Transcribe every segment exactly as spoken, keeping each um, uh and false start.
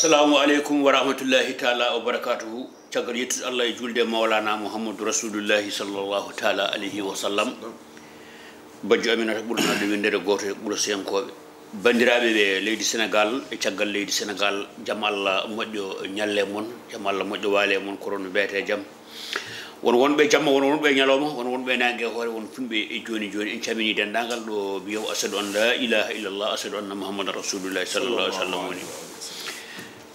Assalamu aleykum wa rahmatullahi taala wa barakatuhu. Caggal yettude Allah e julde e Mawlana Muhammadu Rasulullahi sallallahu taala alayhi wa sallam. Bajjo Aminata ɓurnaɗo winndere gooto e ɓura senkooɓe. Banndiraaɓe ɓe leydi Senegal e caggal leydi Senegal, jam Allah moƴƴo ñalle mon, jam Allah moƴƴo waale mon, ko ron mbiyete jam. Won wonɓe jamma, won wonɓe ñalawma, won wonɓe naange e hoore, won fulɓe e jooni jooni. En calmini denndaangal ɗo mbiyowo ashhadu an la ilaha illallah, ashhadu anna Muhammadan Rasulullahi sallallahu alaihi wasallam woni.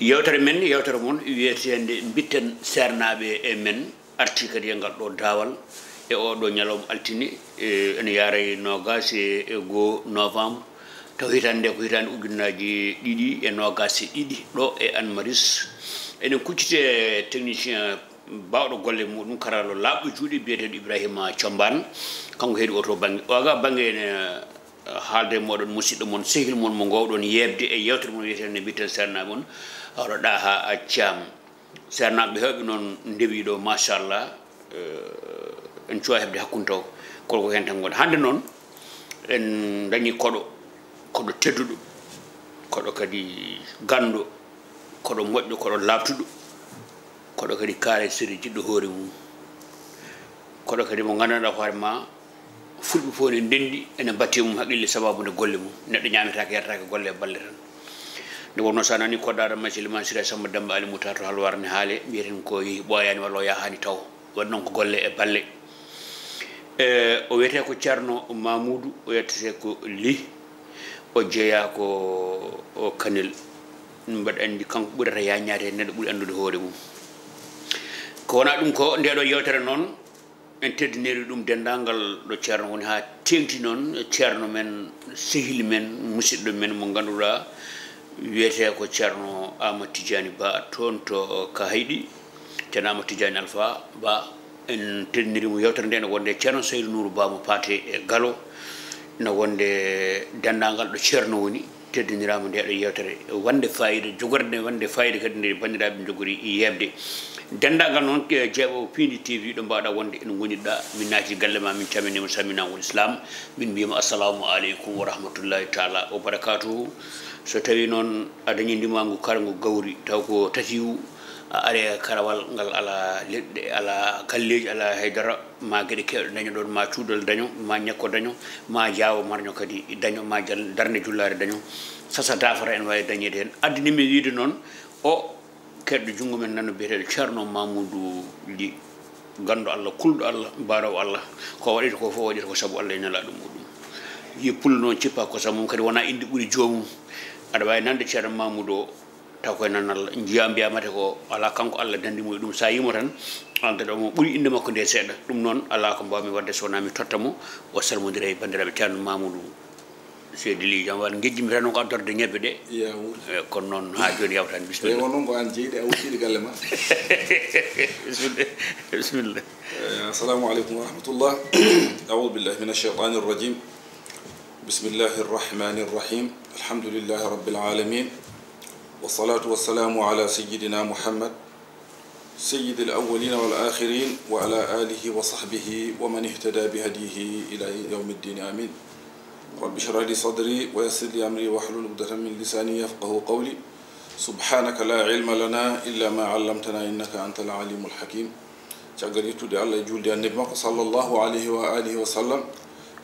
Yewtere men, yewtere mon wiyeteende Mbitten Seernaaɓe e men arti kadi e ngal ɗo daawal e oo ɗo ñalawma altine, e, ene yaaray noogaas e goo novembre, taw hitaande nde ko hitaande ujunnaaji ɗiɗi e noogaas e ɗiɗi ɗo e Anne Maris. Eɗen kucciti e technicien baawɗo golle muɗum, karallo laaɓɗo juuɗe, biyeteeɗo Ibrahima Combaan. Kanko heedi oto bannge. Oga bannge ene, eh, haalde e mooɗon musidɗo mon, sehil mon mo ngoowɗon yeeɓde e yewtere mon wiyeteende Mbitten Seernaaɓe mon, hono Ɗaha Caam. Seernaaɓe heewɓe noon ndewi ɗo, machallah, eh, en cuwa heɓde hakkunde taw, kono ko heen tan ngon. Hannde noon, en dañi koɗo, koɗo tedduɗo, koɗo kadi ganndo, koɗo moƴƴo, koɗo laaɓtuɗo, koɗo kadi kaare seri jiɗɗo hoore mum, koɗo kadi mo nganndanɗaa hoore ma, fulɓe fof ne ndenndi, ene mbaɗti e mum haqqille sababu nde golle mum. Neɗɗo ñaametaake, yaretaake golle e balle tan. Nde wonnoo so a nanii koɗɗaaɗo Macili Mansira Samba Demba Ali Mouta to Halwar ne haale, mbiyeten ko yehi ɓooyaani walla o yahaani taw. Waɗi noon ko golle e balle. E, o wiyetee ko Ceerno Mamuudu, o yettetee ko Li, o jeyaa ko o Kanel. Mbaɗa anndi kanko ɓurata yaaññaade e neɗɗo ɓuri anndude hoore mum. Ko wonaa ɗum ko ndeeɗo yewtere noon, en teddiniri ɗum denndaangal ɗo Ceerno woni haa teeŋti noon, Ceerno men, sehil men, musidɗo men mo ngannduɗaa wiyetee ko Ceerno Aamadu Tijjaani Ba toon to Kahayɗi. Ceerno Aamadu Tijjaani Alfa Ba, en teddiniri mo yewtere nde, ene wonde Ceerno Saydu Nuuru Ba mo Paate e Galo, ene wonde denndaangal ɗo Ceerno woni. Teddiniraama nde ɗo yewtere wonde faayiida, jogorde nde wonde faayiida kadi nde banndiraaɓe njogori yeeɓde. Denndaangal noon, eh, jeeɓoowo Piindi T V ɗo mbaawɗaa wonde ene ngoni ɗaa, min naati galle ma, min calminiima salminaango Islam, min mbiyii ma assalamu aleykum wa rahmatullahi taala wa barakatuhu. So tawii noon a dañii ndimaagu karngu gawri, taw ko tati wu, a ari e karawal ngal alaa leɗɗe, alaa galleeji, alaa haydara, ma geɗe keewɗe daño ɗoon, ma cuudal daño, ma ñakko daño, ma jaawo marño kadi daño, ma jal-, darnde jullaare daño, sasa daafara ene waawi dañeede heen. Addani mi wiyde noon o keɗɗo junngo men nano biyeteeɗo Ceerno Mamuudu Li, ganndo Allah, kulɗo Allah, mbaaroowo Allah. Ko waɗata ko fof, waɗata ko sabu Allah e nelaaɗo muɗum. Yi pullo noon cippa kosam mum, kadi wonaa innde ɓuri joomum. Aɗa waawi nande Ceerno Mamuudu o, taw koye nan Allah. Njiyaa mbiyaa mate ko alaa, kanko Allah danndi mo e ɗum. So a yii mo tan, an tan o mo ɓuri innde makko nde seeɗa. Ɗum noon alaa ko mbaawmi waɗde so wonaa mi totta mo, o salmondira e banndiraaɓe. Ceerno Mamuudu, seydi Li, jam wal, ngejjimi tan ko addorde ñebbe ɗe. Yaa wuur. Eh, kono noon haa jooni yawtaani. Bismillah. Ewa, noon ko aan jeyɗe, a wuttiɗe galle ma. Bismillah. Bismillah. Eh, assalamu aleykum wa rahmatullah. A'udhu billahi minash shaytanir rajim. بسم الله الرحمن الرحيم. الحمد لله رب العالمين. والصلاة والسلام على سيدنا محمد سيد الأولين والآخرين وعلى آله وصحبه ومن اهتدى بهديه إلى يوم الدين. آمين. رب اشرح لي صدري ويسر لي أمري واحلل عقدة من لساني يفقه قولي. سبحانك لا علم لنا إلا ما علمتنا إنك أنت العليم الحكيم. Caggal yettude Allah e juulde e Annabi makko sallallahu alayhi wa alihi wa sallam,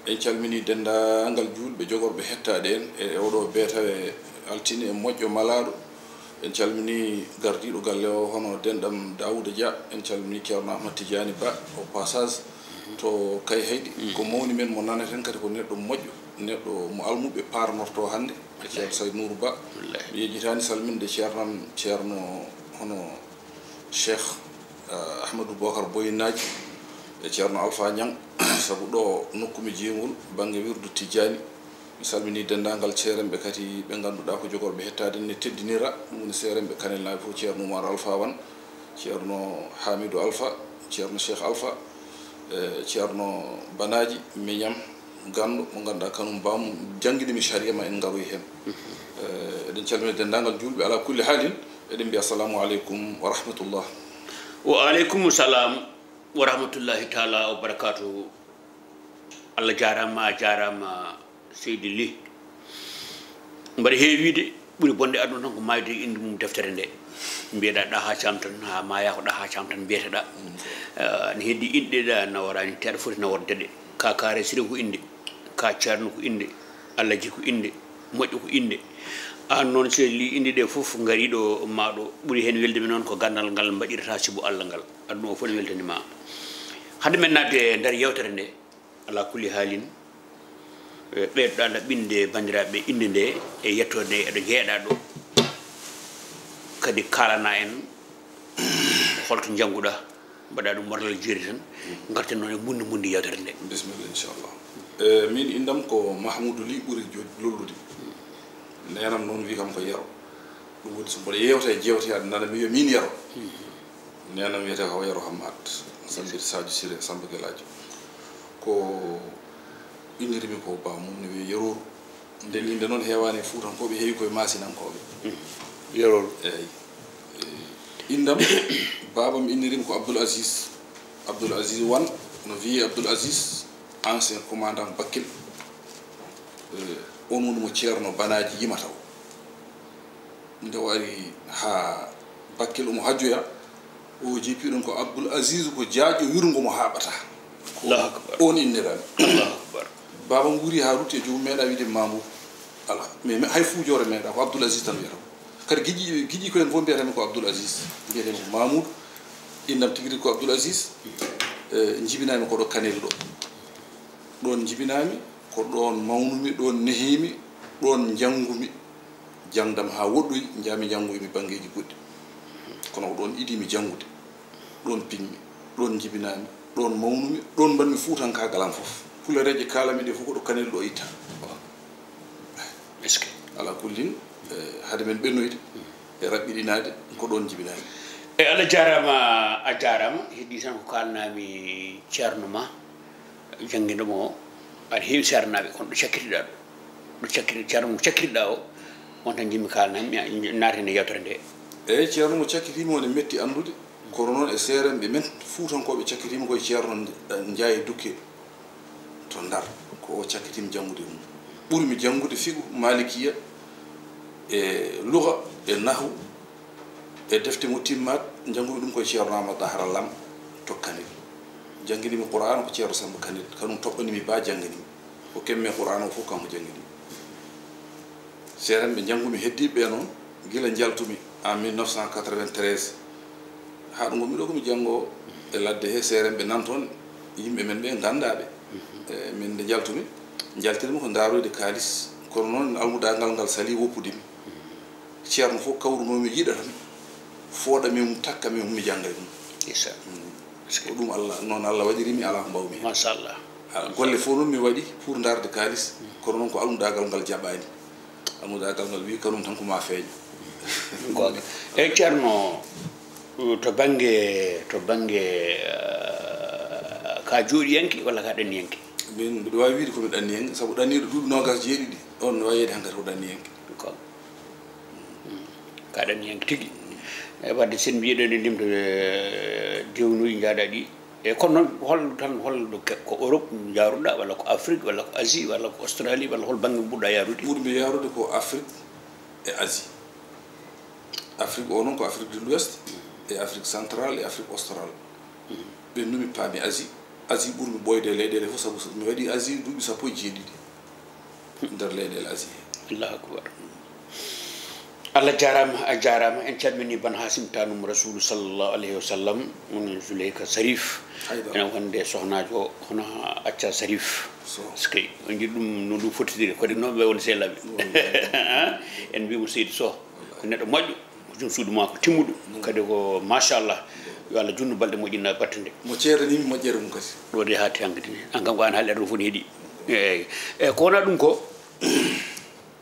en calminii denndaangal juulɓe jogorɓe hettaade en e oɗo beetawe altine e moƴƴo malaaɗo. En calminii gardiiɗo galle o, hono denɗam Daawuda Dia. En calminii Ceerno Ahmad Tijaani Ba au passage to Kayhayɗi. Ko mawni men mo nanaten kadi, ko neɗɗo moƴƴo, neɗɗo mo almuɓe paarnorto hannde, e Ceerno Sayd Nuuru Ba. Wallaahi. Mi yejjitaani salminde ceernam, ceerno hono Cheikh, eh, Ahmadou Bokar Boyinaaji e Ceerno Alpha Niang, sabu ɗo nokku mi jeyi ngol bannge wirdu Tijjaani. Mi salminii denndaangal ceerenɓe kadi ɓe ngannduɗaa ko jogorɓe hettaade ne teddinira, ɗum woni seerenɓe Kanelnaaɓe fof, Ceerno Oumar Alpha Wan, Ceerno Hamidou Alpha, Ceerno Cheikh Alpha, eh, Ceerno Banaaji, miñam, ganndo mo ngannduɗaa kanum baamu, janngini mi sariya ma en ngaroy heen. Eh, eɗen calmina denndaangal juulɓe, alaa kulli haalin, eɗen mbiya assalamu aleykum wa rahmatullah. Wa aleykum salam wa rahmatullahi taala wa barakatuhu. Allah jaaraama, a jaaraama, seydi Li. Mbaɗa heewiide, Ɓuri bonde aduna tan ko maayde e innde mum deftere nde. Mbiyeɗaa Ɗaha Caam tan, haa maayaa ko Ɗaha Caam tan mbiyeteɗaa. Eh, ne heddi inɗe ɗa nawaraani, te aɗa foti naworde ɗe. Ka Kaare Sire ko innde, ka Ceerno ko innde, Alaji ko innde, Moƴƴo ko innde. Aan noon, so a lii inɗe ɗe fof ngari ɗo ma ɗo, ɓuri heen welde mi noon ko ganndal ngal mbaɗirta sibu Allah ngal. Aduna o fof ne weltani ma. Hade men naatde e nder yeewtere nde, alaa kulli haalin, eh, ɓeydoɗaa laɓɓinde banndiraaɓe innde nde e yettoode nde eɗo jeeɗaa ɗo. Kadi kaalana en holto njannguɗaa, mbaɗa ɗum morlal jeeri tan, ngarten noon e mbundi mbundi yeewtere nde. Bisimilla, inchallah. Eh, min inndam ko Mahmoudou Ly ɓuri jo-, lollude. Neenam noon wi kam ko Yero. Ɗum woni so mboɗo yeewta e jeewte aɗa nana mi wiya min Yero. Neenam wiyetee ko Yero Hammat. Sambir Sadio Siré Samba Gelaajo. Ko innirmi ko ba mum ne wiya Yerooru. Nden innde noon heewaani e Fuutankooɓe, heewi koye Maasinankooɓe. Yerol. Eeyi. Eh, inndam, baabam innirimi ko Abdoul Aziz. Abdoul Aziz Wan, no wiyee Abdoul Aziz, ancien commandant Bakel. Eh, on woni mo Ceerno Banaaji yimata o. Nde o ari haa Bakel omo hajjoya, o jippi ɗum ko Abdoul Aziz ko jaaƴo wirngo mo haaɓata. Allahu akbar. On innirami. Allahu akbar. Baabam wuuri haa rutti e joomum meeɗa wiide Mamour. Ala, mais, mais hay fuujoore meeɗa, ko Abdoul Aziz tan wiyata mo. Kadi giƴi, giƴi ko en fof mbiyata mi ko Abdoul Aziz. Mbiyata mi ko Mamour. Innam tigi rigi ko Abdoul Aziz. Eh, jibinami ko ɗo Kanel ɗo. Ɗon jibinami, ko ɗon mawnumi, ɗon nehimi, ɗon njangumi. Jangdam haa woɗɗoyi, njami njangoymi banngeeji goɗɗi. Kono ko ɗon idimi janngude, ɗon pinmi, ɗon njibinami, ɗon mawnumi, ɗon mbanmi fuutankaagal am fof. Pulereeje kaalami ɗe fof ko ɗo Kanel ɗo itta. Est-ce que? Ala kullin, eh, hade men ɓennoyde e raɓɓiɗinaade, ko ɗon njibinami. E Allah jaaraama, a jaaraama. Heddi tan ko kaalnami ceerno ma, janngindo mo, aɗa heewi seernaaɓe, kono ɗo cakkitiɗaa ɗo. Ɗo cakkiri-, ceerno mo cakkitiɗaa o, on tan njimmi kaalnami, mi a-, naatani e yewtere nde. Eeyi, ceerno mo cakkitiimi o ne metti anndude, kono noon e seerenɓe men, fuutankooɓe cakkitiimi koye ceerno Njaay Dukke to Ndar, ko o cakkitiimi janngude e mum. Ɓurmi janngude fiqhu, maalikiya, e luga, e nahwu, e defte mo timmaat, njanngumi ɗum koye ceerno Amadou Dahra Lam to Kanel. Jannginimi Qur'aana ko ceerno Samba Kanel, kanum toɓɓanimi ba jannginimi. Ko kemme Qur'aana o fof kanko janngini. Seerenɓe njanngumi heddiiɓe ɓe noon, gila njaltumi en mille neuf cent quatre-vingt-treize, haa ɗo ngonmi ɗo ko mi janngoowo e ladde he, seerenɓe nan toon, yimɓe men ɓe nganndaa ɓe. E, min nde njaltumi, njaltirmi ko ndaaroyde kaalis, kono noon almudaagal ngal salii woppudemi. Ceerno fof kawrunoomi yiɗa tan, fooɗa mi mum, takka mi mum, mi jannga e mum. Ndeysaan. Mm. Ko ɗum Allah, noon Allah waɗiri mi, alaa ko mbaawmi heen. Machallah. Ah, golle fof noon mi waɗi pour ndaarde kaalis, kono noon ko almudaagal ngal jaɓaani. Almudaagal ngal wi kanum tan ko ma feeño. Goonga. Eeyi, Ceerno, to bannge, to bannge, eh, ka jooɗiyanke walla ka ɗanniyanke? Min, mbiɗo waawi wiyde ko mi ɗanniyanke, sabu ɗanniiɗo duuɓi noogas jeeɗiɗi, on ne waawi wiyde hankadi ko ɗanniyanke. Goonga. Ka ɗanniyanke tigi. E wadde, sen mbiyeɗen e ndimto, eh, dewnuuji njaaɗaa ɗi. E kono noon, hol tan, hol ɗo ke-, ko Europe njaaruɗaa, walla ko Afrique, walla ko Asie, walla ko Australie, walla hol bannge mbuɗɗaa yaarude? Ɓurmi yaarude ko Afrique e Asie. Afrique o noon ko Afrique de l'Ouest, e Afrique centrale, e Afrique australe. Ɓennumi paami Asie. Asie ɓurmi ɓooyde e leyɗeele fof, sabu mi waɗi Asie duuɓi sappo e jeeɗiɗi. Nder leyɗeele Asie he. Allahu akbar. Allah jaaraama, a jaaraama. En calminii Ban Hasim, taanum Rasuulu sallallahu alayhi wa sallam, woni Zuleyka Sarif. Haydara. Ene wonde sohnaajo o, hono Acca Sarif. So. Est-ce que on njiɗi ɗum no ɗum fottidiri? Kadi noon ɓe woni sehlaaɓe. Wallaahi. En mbiyi mo Seydi Soh. Ko neɗɗo moƴƴo, ko joom suudu maa ko timmuɗo, kadi ko machallah. Yo Allah junnu balɗe moƴƴina battunde. Mo ceedanimi moƴƴere mum kadi. Ɗo de haa teeŋa kadi. An kam ko an haalɗe ɗo fof ne heɗi. Eeyi. Eeyi, ko wonaa ɗum ko,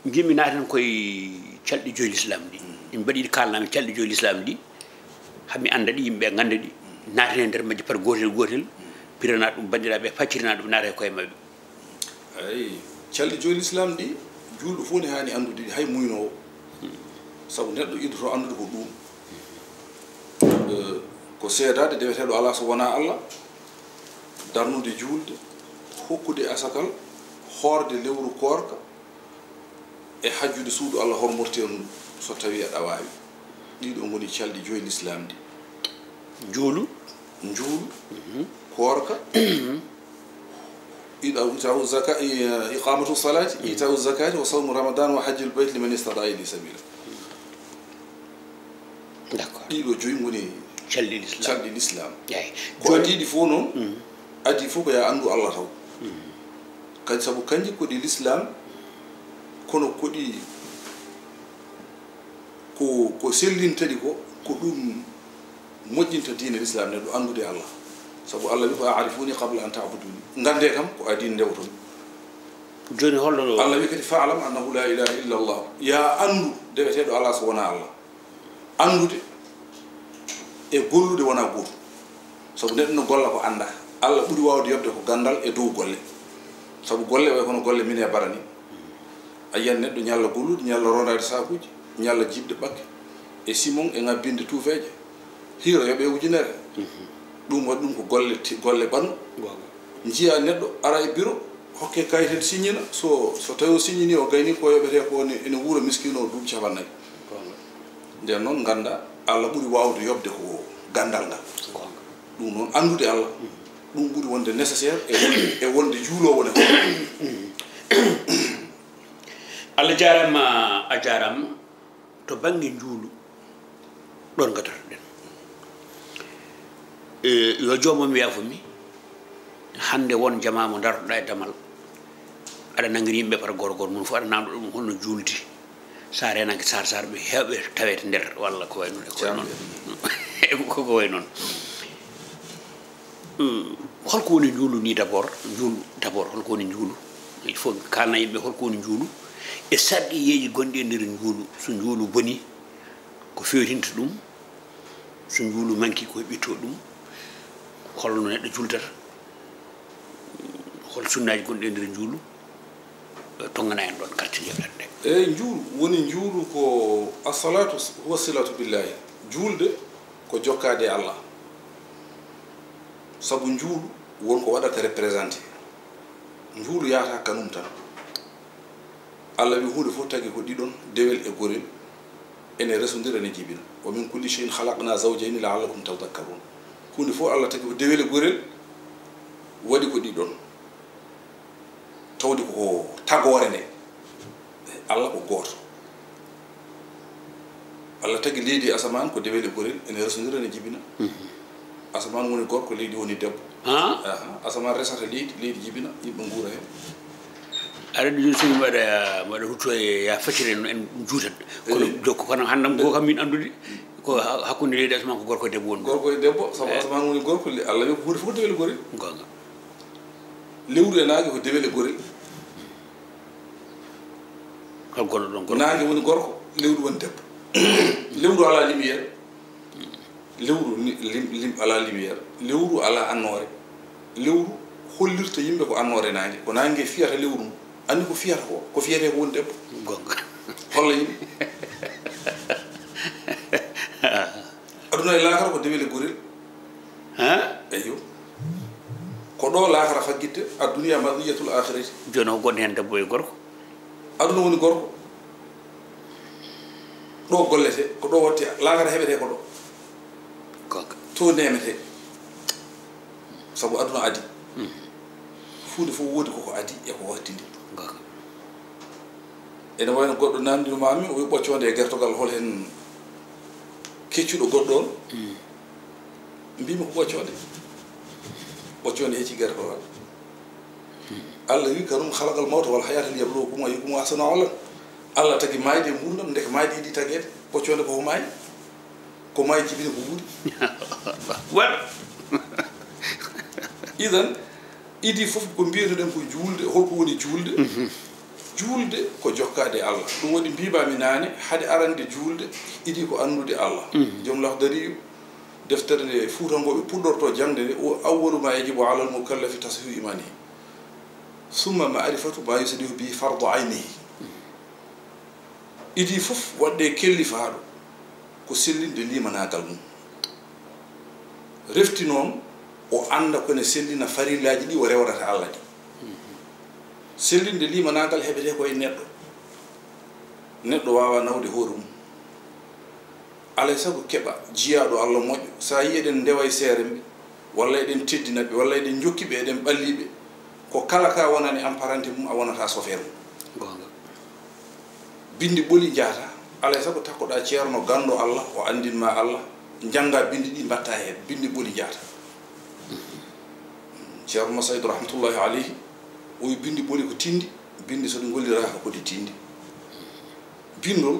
njimmi naaten koye calɗi joyi l'islam ɗi. Min mbaɗi ɗi kaalnami calɗi joyi l'islam ɗi. Haa mi annda ɗi, yimɓe ngannda ɗi. Naaten e nder majji par gootel gootel. Pirana ɗum banndiraaɓe, faccirana ɗum, naata e koye maɓɓe. Eyi, calɗi joyi l'islam ɗi, juulɗo fof ne haani anndude ɗi, hay muynoowo. Sabu neɗɗo yiɗoto anndude ko ɗum. Eh, ko seedaade deweteeɗo alaa so wonaa Allah, darnude juulde, hokkude asakal, hoorde lewru koorka, E hajjude suudu Allah hormorteeɗo ndu, so tawii aɗa waawi. Ɗiɗo ngoni calɗi joyi Lislaam ɗi. Njuulu. Njuulu, koorka, ita-, ita'u zaka-, i-, iqamatu salati, ita'u zakati, wa sawmu ramadan, wa hajjul bayt liman istata'a ilayhi sabila. D'accord. Ɗiɗo joyi ngoni Calɗi Lislaam. Calɗi Lislaam. Eyi. Ko adii ɗi fof noon, adii fof ko yo anndu Allah taw. Kadi sabu kanji ko ɗi Lislaam, kono ko ɗi, ko, ko sellinta ɗi ko, ko ɗum moƴƴinta diine Lislaam, neɗɗo anndude Allah. Sabu Allah wi ko: "A'rifuni qabla an ta'buduni." Nganndee kam ko adii ndewoton. Jooni holno ɗo? Allah wi kadi: "Fa'lam annahu la ilaha illa Allah." Ya anndu deweteeɗo alaa so wonaa Allah. Anndude e gollude wonaa gootum. Sabu neɗɗo no golla ko anndaa. Allah ɓuri waawde yoɓde ko ganndal e dow golle. Sabu golle way kono golle mine bara ni. A yiyan neɗɗo ñalla gollude, ñalla rondaade saakuuji, ñalla jiɓde ɓakke e simon e ŋabbinde tuufeeje. Hiiro yoɓe ujunere. Ɗum waɗi ɗum ko golle ti-, golle ɓannu. Njiya neɗɗo ara e biro, hokke kayit, siññina. So, so tawi o siññini, o gayni ko yoɓetee ko ne, ene wuura miskiino o duuɓi capannayyi. Nden noon ngannda Allah ɓuri waawde yoɓde ko ganndal ngal. Ɗum noon anndude Allah, ɗum ɓuri wonde nécessaire e wonde, e wonde juuloowo ne. Allah jaaraama, a jaaraama. To bannge njuulu, ɗoon ngadata ɗen. E, yo joomam yaafo mi, hannde won jamaa mo dartoɗaa e damal, aɗa nanngiri yimɓe par goto goto, mum fof aɗa namndo ɗum holno juuldi. Sa reenaaki sar sar ɓe heewɓe tawete nder, walla ko way noon e ko way noon. Ko, ko way noon. Hmm, holko woni njuulu ni d'abord? Njuulu d'abord, holko woni njuulu? Il faut kaalna yimɓe holko woni njuulu e sarɗiyeeji gonɗi e nder njuulu. So njuulu boni, ko fewtinta ɗum? So njuulu manki, ko heɓɓitto ɗum? Holno neɗɗo jultata? Hol sunnaaji gonɗi e nder njuulu? Tongana en ɗon karti nde ɗan nde. Eyi, njuulu woni, njuulu ko assalatu huwa silatu billahi. Juulde ko jokkaade e Allah. Sabu njuulu won ko waɗata représenté. Njuulu yahata kanum tan. Allah wi huunde fof tagi ko ɗiɗon, dewel e gorel, ene resondira, ene jibina. Wa min kulli shay'in khalaqna zawjayni la'allakum tadhakkarun. Huunde fof Allah tagi ko dewel e gorel, waɗi ko ɗiɗon. Tawde ko tagoore nde, Allah ko gooto. Allah tagi leydi e asamaan ko dewel e gorel, ene resondira, ene jibina. Asamaan woni gorko, leydi woni debbo. Aha, asamaan resata leydi, leydi jibina, yimɓe nguura heen. Aɗa anndi jooni, so mi waɗa, mi waɗa huuto e ya faccere en, en juutat. Kono jokko, kono hanndam goo kam min anndude ko ha-, hakkunde leydi e asamaan ko gorko e debbo woni. Gorko e debbo, sabu asamaan woni gorko, le-, Allah wi ko huunde fof ko dewel e gorel. Goonga. Lewru e naange ko dewel e gorel. Hol goɗɗo ɗon gorko? Naange woni gorko, lewru woni debbo. Lewru alaa lumière. Lewru ni, lim-, lim-, alaa lumière. Lewru alaa annoore. Lewru hollirta yimɓe ko annoore naange. Ko naange fiyata lewru ndu. Anndi ko fiyata ko? Ko fiyetee ko woni debbo. Goonga. Holla yimɓe. Aduna e laakara ko dewel e gorel. Ha? Eyyo. Ko ɗo laakara faggitte, ad-dunya mar'iyatul akhirati. Jooni o gonɗi heen debbo e gorko. Aduna woni gorko. Ɗo gollete, ko ɗo watte, laakara heɓete ko ɗo. Goonga. To nemete. Sabu aduna adi. Mhm. Huunde fof woodi koko adi e ko wattindi. Goonga. Ene wayno goɗɗo namndino maami, o wi ɓoccoonde e gertogal, hol heen keccuɗo goɗɗo on? Mm. Mbimi ko ɓoccoonde. Ɓoccoonde hecci gertogal. Allah wi kanum khalaqal mawta wal hayata liyabluwakum ayyukum ahsanu amala. Allah tagi maayde e nguurndam, ndeke maayde yiɗi tageede. Ɓoccoonde ko ko maayi. Ko maayi jibini ko ɓuri. Akbar. Idan, idi fof ko mbiyetoɗen ko juulde, holko woni juulde? Mhm. Juulde ko jokkaade Allah. Ɗum waɗi mbiibaami naane, hade arande juulde, idi ko anndude Allah. Mhm. Joom Lahdariyu, deftere nde fuutankooɓe puɗɗorto jaŋde nde, o awwalu ma yajibu alal mukallafi tashihu imanihi. Summa ma'rifatu ma yuslihu bihi fardu aynihi. Idi fof waɗde kellifaaɗo ko sellinde limanaagal mum. Refti noon o annda ko ne sellina farillaaji ɗi o rewrata Allah ɗi. Sellinde limanaagal heɓetee ko e neɗɗo. Neɗɗo waawaa nawde hoore mum. Alay sago keɓa jiyaaɗo Allah moƴƴo. So a yii eɗen ndewa e seere mɓe, walla eɗen teddina ɓe, walla eɗen njokki ɓe, eɗen ɓallii ɓe, ko kala ka wonani empreinte mum, a wonataa chauffeur mum. Goonga. Binndi ɓoli njaata. Alay sago takkoɗaa ceerno ganndo Allah, o anndin ma Allah, njannga binndi ɗi, mbaɗta heen, binndi ɓoli njaata. Ceerno Saydu rahmatullahi alayhi, o wi binndi ɓoli ko tinndi, binndi so ɗi ngolliraaka ko ɗi tinndi. Binndol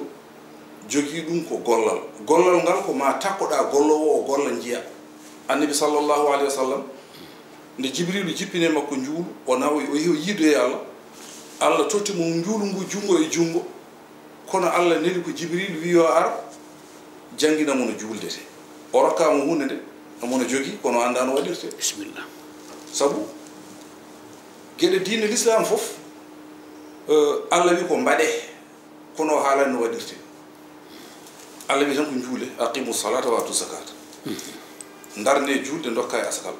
jogii ɗum ko gollal. Gollal ngal ko ma takkoɗaa golloowo o golla njiya. Annabi sallallahu alayhi wa sallam, nde Jibriilu jippini e makko njuulu, o nawoyi, o yehi o yiidoyi Allah. Allah totti mo njuulu ngu junngo e junngo. Kono Allah neli ko Jibriilu wi yo ar, janngina mo no juuldete. O rokka mo huunde nde, omo no jogii, kono o anndaa no waɗirte. Bisimilla. Sabu geɗe diine Lislaam fof, eh, Allah wi ko mbaɗee, kono o haalani no waɗirte. Allah wi tan ko njuule, aqimu salata wa atu zakata. Ndarne juulde, ndokka e asakal.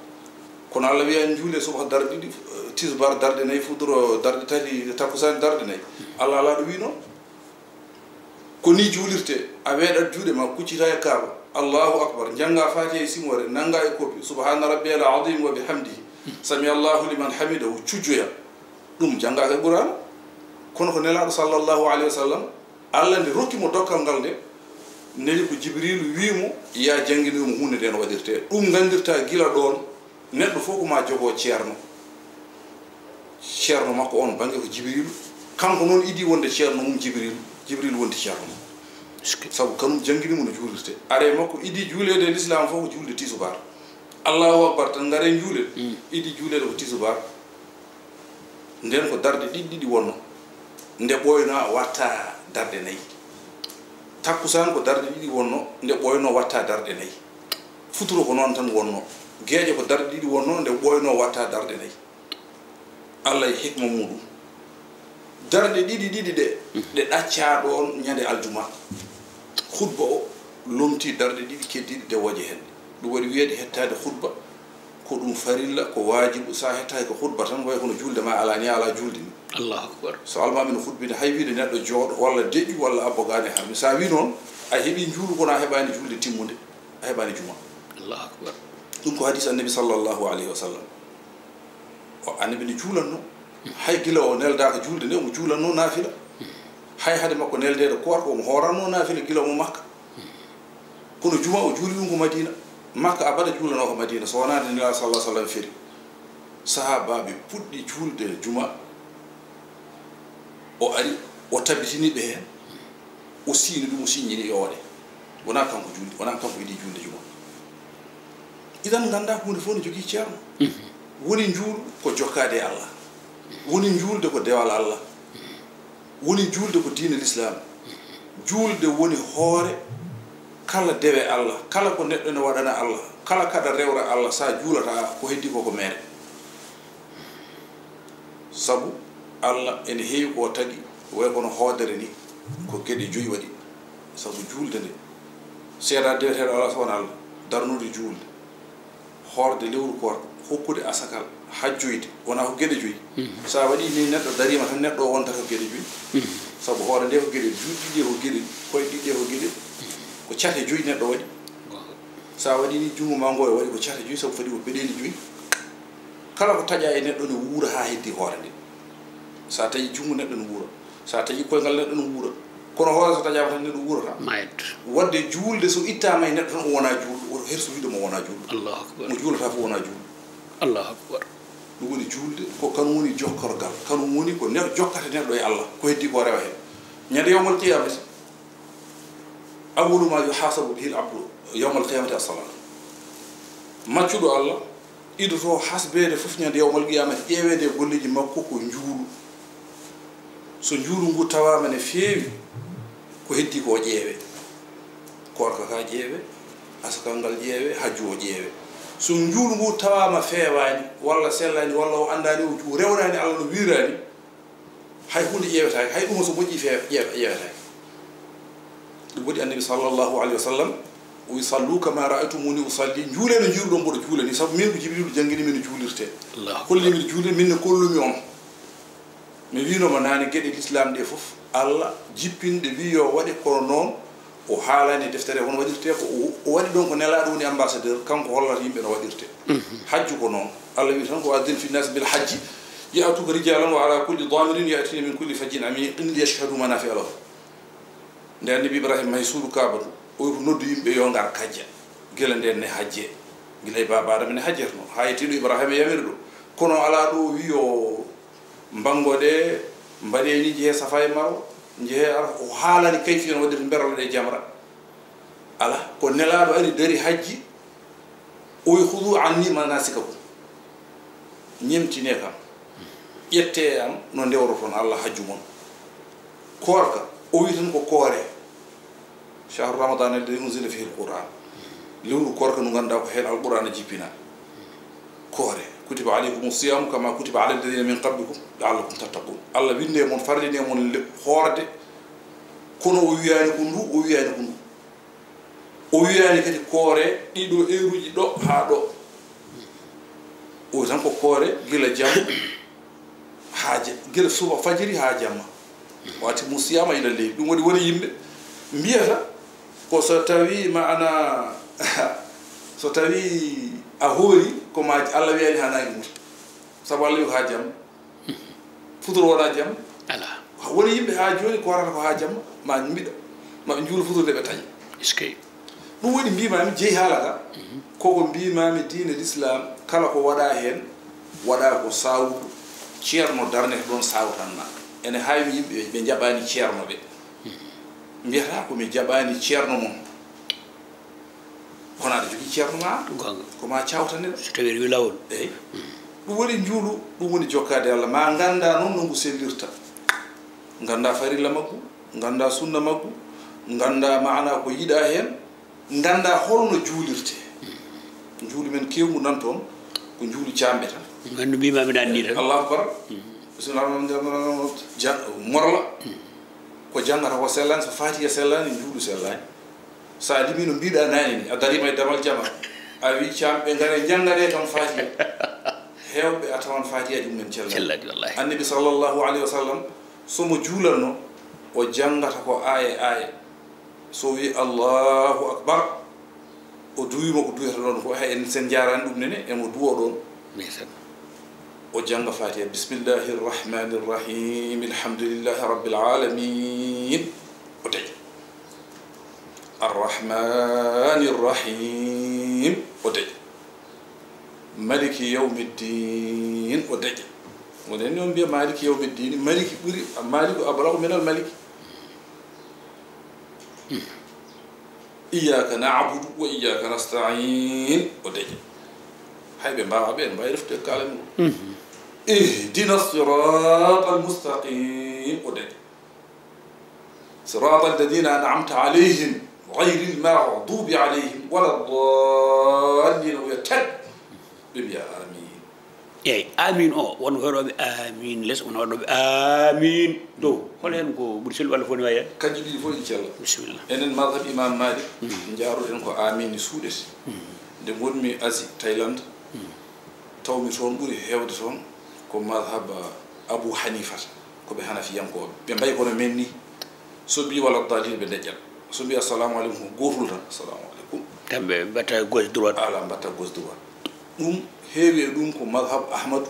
Kono Allah wiyaani njuule subaka darɗe ɗiɗi, eh, tisbar darɗe nayi, fuduro darɗe tati, takkusaan darɗe nayi. Allah alaa ɗo wi noon. Ko ni juulirte, a weeɗat juuɗe ma, kuccita e Kaaba. Allahu akbar, njannga Faatiha e simoore, nannga e koppi, subhana rabbiyal azim wa bihamdihi, sami Allahu liman hamidahu, cujjoya. Ɗum janngaaka e Qur'aana. Kono ko Nelaaɗo sallallahu alayhi wa sallam, Allah nde rokki mo dokkal ngal nde, neli ko Jibriilu wii mo, "Yaa jannginoy mo huunde nde no waɗirtee." Ɗum nganndirtaa gila ɗoon, neɗɗo fof ko ma jogoo ceerno. Ceerno makko on bannge ko Jibriilu. Kanko noon idii wonde ceerno mum Jibriilu. Jibriilu wondi ceerno mum. Est-ce que sabu kanum janngini mo no juulirtee. Are makko idii juuleede e Lislaam fof ko juulde tisubaar. Allahu akbar tan, ngare njuulen. Mm. Idii juuleede ko tisubaar. Nden ko darɗe ɗiɗi ɗiɗi wonno. Nde ɓooynoo watta darɗe nayi. Takkusaan ko darɗe ɗiɗi wonno, nde ɓooynoo watta darɗe nayi. Futuro ko noon tan wonno. Geeƴo ko darɗe ɗiɗi wonno, nde ɓooynoo watta darɗe nayi. Allah e hikma muɗum. Darɗe ɗiɗi ɗiɗi ɗe, ɗe ɗaccaa ɗoon ñande aljuma. Khutba o lomtii darɗe ɗiɗi keddiiɗe dewooje heen. Ɗum waɗi wiyeede hettaade khutba ko ɗum farilla, ko waajibu. So a hettaaki ko khutba tan, way kono juulde ma alaa ni, alaa juulde ni. Allahu akbar. So almaami no khutbinde, hay wiide neɗɗo jooɗo walla deƴƴu walla abbo gaane harmi. So a wii noon, a heɓii njuulu kono a heɓaani juulde timmunde, a heɓaani juma. Allahu akbar. Ɗum ko hadis Annabi sallallahu alayhi wa sallam. O Annabi ne juulanno. Hay gila o neldaaka juulde nde, omo juulanno naafila. Hay hade makko neldeede koorka, omo hooranno naafila gila omo Makka. Kono juma o juuli ɗum ko Madina. Makka abada juulanoo ko Madina, so wonaa nde Nelaaɗo sallallahu alayhi wa sallam feri. Sahaabaaɓe puɗɗi juulde juma, o ari, o tabitini ɓe heen, o siini ɗum, o siññini e o waɗe. Wonaa kanko juulde, wonaa kanko idii juulde juma. Idan nganndaa huunde fof no jogii ceerno. Mhm. Woni njuulu ko jokkaade e Allah. Woni njuulde ko dewal Allah. Woni juulde ko diine Lislaam. Juulde woni hoore kala dewe Allah, kala ko neɗɗo ne waɗana Allah, kala kaɗa rewra Allah, so a juulataa, ko heddii ko ko meere. Sabu Allah ene heewi ko o tagi, way kono hoodere ni, ko geɗe joyi waɗi. Sabu juulde nde, seedaa deweteeɗo alaa so wonaa Allah, darnude juulde, hoorde lewru koorka, hokkude asakal, hajjoyde, wonaa ko geɗe joyi. Mhm. So a waɗii ni, neɗɗo dariima tan, neɗɗo o wontata ko geɗe joyi. Mhm. Sabu hoore nde ko geɗe, juuɗe ɗiɗi ɗe ko geɗe, koyɗe ɗiɗi ɗe ko geɗe, ko cate joyi neɗɗo waɗi. Waaw. So a waɗii ni, junngo ma ngo e waɗi ko cate joyi, sabu fadi ko peɗeeli joyi. Kala ko taƴaa e neɗɗo ne wuura haa heddi hoore nde. So a taƴii junngo neɗɗo ne wuura. So a taƴii koyngal neɗɗo ne wuura. Kono hoore so taƴaama tan neɗɗo wuurata. Mayat. Wadde juulde so ittaama e neɗɗo tan o wonaa juulɗo, woto herso wiide mo wonaa juulɗo. Allahu akbar. Mo juulataa fof wonaa juulɗo. Allahu akbar. Ɗum woni juulde, ko kanum woni jokkorgal. Kanum woni ko ne-, jokkata neɗɗo e Allah. Ko heddi ko rewa heen. Ñande yawmal qiyamati, awwalu ma yuhasabu bihi al abdu yawmal qiyamati as-salat. Maccuɗo Allah, idoto hasbeede fof ñande yawmal qiyamati, ƴeeweede e golleeji makko ko njuulu. So njuulu ngu tawaama ne feewi, ko heddi ko o ƴeewe. Koorka ka ƴeewe, asakal ngal ƴeewe, hajju o ƴeewe. So njuulu ngu tawaama feewaani, walla sellaani, walla o anndaani, o ju-, rewnaani Allah no wiiraani, hay huunde ƴeewetaake, hay ɗum so moƴƴi fe-, ƴeew-, ƴeewetaake. Ɗum waɗi Annabi sallallahu alayhi wa sallam, o wi, "Sallu kama ra'aytumuni usalli." Njuulee no njuulɗon mboɗo juula ni, sabu min ko Jibriilu janngini min no juulirtee. Allahu akbar. Holli min juulde, min ne kollumi on. Mi wiinoma naane geɗe l'islam ɗe fof, Allah jippinɗe wi yo waɗe, kono noon o haalani e deftere hono waɗirte ko. O, o waɗi ɗon ko nelaaɗo woni ambassadeur, kanko hollata yimɓe no waɗirte. Hajju ko noon. Allah wi tan ko: "Wa azzin fi nnaasi bil hajji ya'tuuka rijaalan wa alaa kulli daamirin ya'tiina min kulli fajjin amiiqin liyashhaduu manaafi'a lahum." Nde Annabi Ibrahima mahi suudu Kaaba ndu, o wi ko noddu yimɓe yo ngar kajja. Gila nden ne hajje. Gila e Baaba Adama ne hajjatno. Haa yettiiɗo Ibrahima yamiri ɗum. Kono alaa ɗo o wi o mbanngo ɗe, mbaɗee ni, njehee Safa e Marwa, njehee Arafa. O haalani kayfiya no waɗirta mberlo ɗe jamra. Alaa, ko nelaaɗo ari dari hajji, o wi: "Khudhu anni manasikakum." Ñemtinee kam. Ƴettee e am no ndewroton Allah hajju mon. Koorka, o wi tan ko koore. "Shahru Ramadan alladhi unzila fihi al-Qur'an." Lewru koorka ndu ngannduɗaa ko heen Alqur'aana jippinaa. Koore. "Kutiba alaykumu siyamu kama kutiba ala alladhina min qablikum la'allakum tattaqun." Allah winndi e mon, farlini e mon le-, hoorde, kono o wiyaani ko ndu, o wiyaani ko ndu. O wiyaani kadi koore ɗiɗo eeruji ɗo haa ɗo. O wi tan ko koore gila jamma haa ja-, gila suba fajiri haa jamma. "Wa atimmu siyama ila leyl." Ɗum waɗi woni yimɓe mbiyata ko so tawi maana, so tawi a hoori ko ma Allah wiyaani haa naange muta. Sabu Allah wi ko haa jamma. Futuro wona jamma. Alaa. Woni yimɓe haa jooni koorata ko haa jamma, ma mbiɗa, ma ɓe njuula futuro nde ɓe taƴa. Est-ce que? Ɗum woni mbimami jeyi haala ka, koko mbimami diine l'islam, kala ko waɗa heen, waɗa ko sawdu, ceerno darnete ɗon sawtanma. Ene haawi yimɓe ɓe jaɓani ceerno ɓe. Mbiyata ko mi jaɓani ceerno mon. Kono aɗa jogii ceerno ma, goonga, ko ma cawtanɗe ɗo. So tawii aɗa wiya laawol. Eyi. Ɗum woni njuulu, ɗum woni jokkaade Allah. Ma ngannda noon no ngu sellirta. Ngannda farilla maggu, ngannda sunna maggu, ngannda maana ko yiɗa heen, ngannda holno juulirte. Njuulu men kewngu nan toon, ko njuulu caamɓe tan. Nganndu mbima mi nan ni tan. Allahu akbar. Bismillah, ja-, morla. Ko janngata ko sellaani, so Faatiha sellaani, njuulu sellaani. So a limii no mbiɗa naane ni, a dariima e damal jama, a wii caamɓe ngare njannganee kam Faatiha. Heewɓe a tawan Faatihaaji mumen cellaani. Cellaani, wallahi. Annabi sallallahu alayhi wa sallam, so mo juulanno, o janngata ko aaya aaya. So wii Allahu akbar, o duwiima ko duwata ɗon ko, hay en sen njaaraani ɗum nene, emo duwo ɗon. Ndeysaan. O jannga Faatiha, "Bismillahi rrahmani rrahim, alhamdulillahi rabbil alamin." O taƴa. "Arrahmani rrahim." O taƴa. "Maliki yawmi ddin." O taƴa. Woni en on mbiya "Maliki yawmi ddin." Maliki ɓuri, Maliku ablagu min al maliki. "Iyyaka na'budu wa iyyaka nasta'in." O taƴa. Hay ɓe mbaawa ɓe, ene mbaawi reftude kala mum. "Ihdina sirata al mustaqim." O taƴa. "Sirata alladhina an'amta alayhim, ghayril maghdubi alayhim wala ddallin." O wiya tet. Ɓe mbiya amin. Eeyi, amin o, won hoɗooɓe amin les, won hoɗooɓe amin dow. Hol heen ko ɓuri sellude walla foti wayi heen? Kanji ɗiɗi fof ɗi cella. Bisimilla. Enen madhab Imam Malik, njaaruɗen ko amin suuɗete. Nde ngonmi Asie, Thaïlande, tawmi toon ɓuri heewde toon ko madhab Abu Hanifata, ko ɓe hanafiyankooɓe. Ɓe mbayi kono men ni, so mbi wala dalil ɓe deƴƴat. So mbi assalamu aleykum ko gootol tan, assalamu aleykum. Kamɓe mbatta gauche droite. Ala mbatta gauche droite. Ɗum heewi e ɗum ko madhab Ahmadu,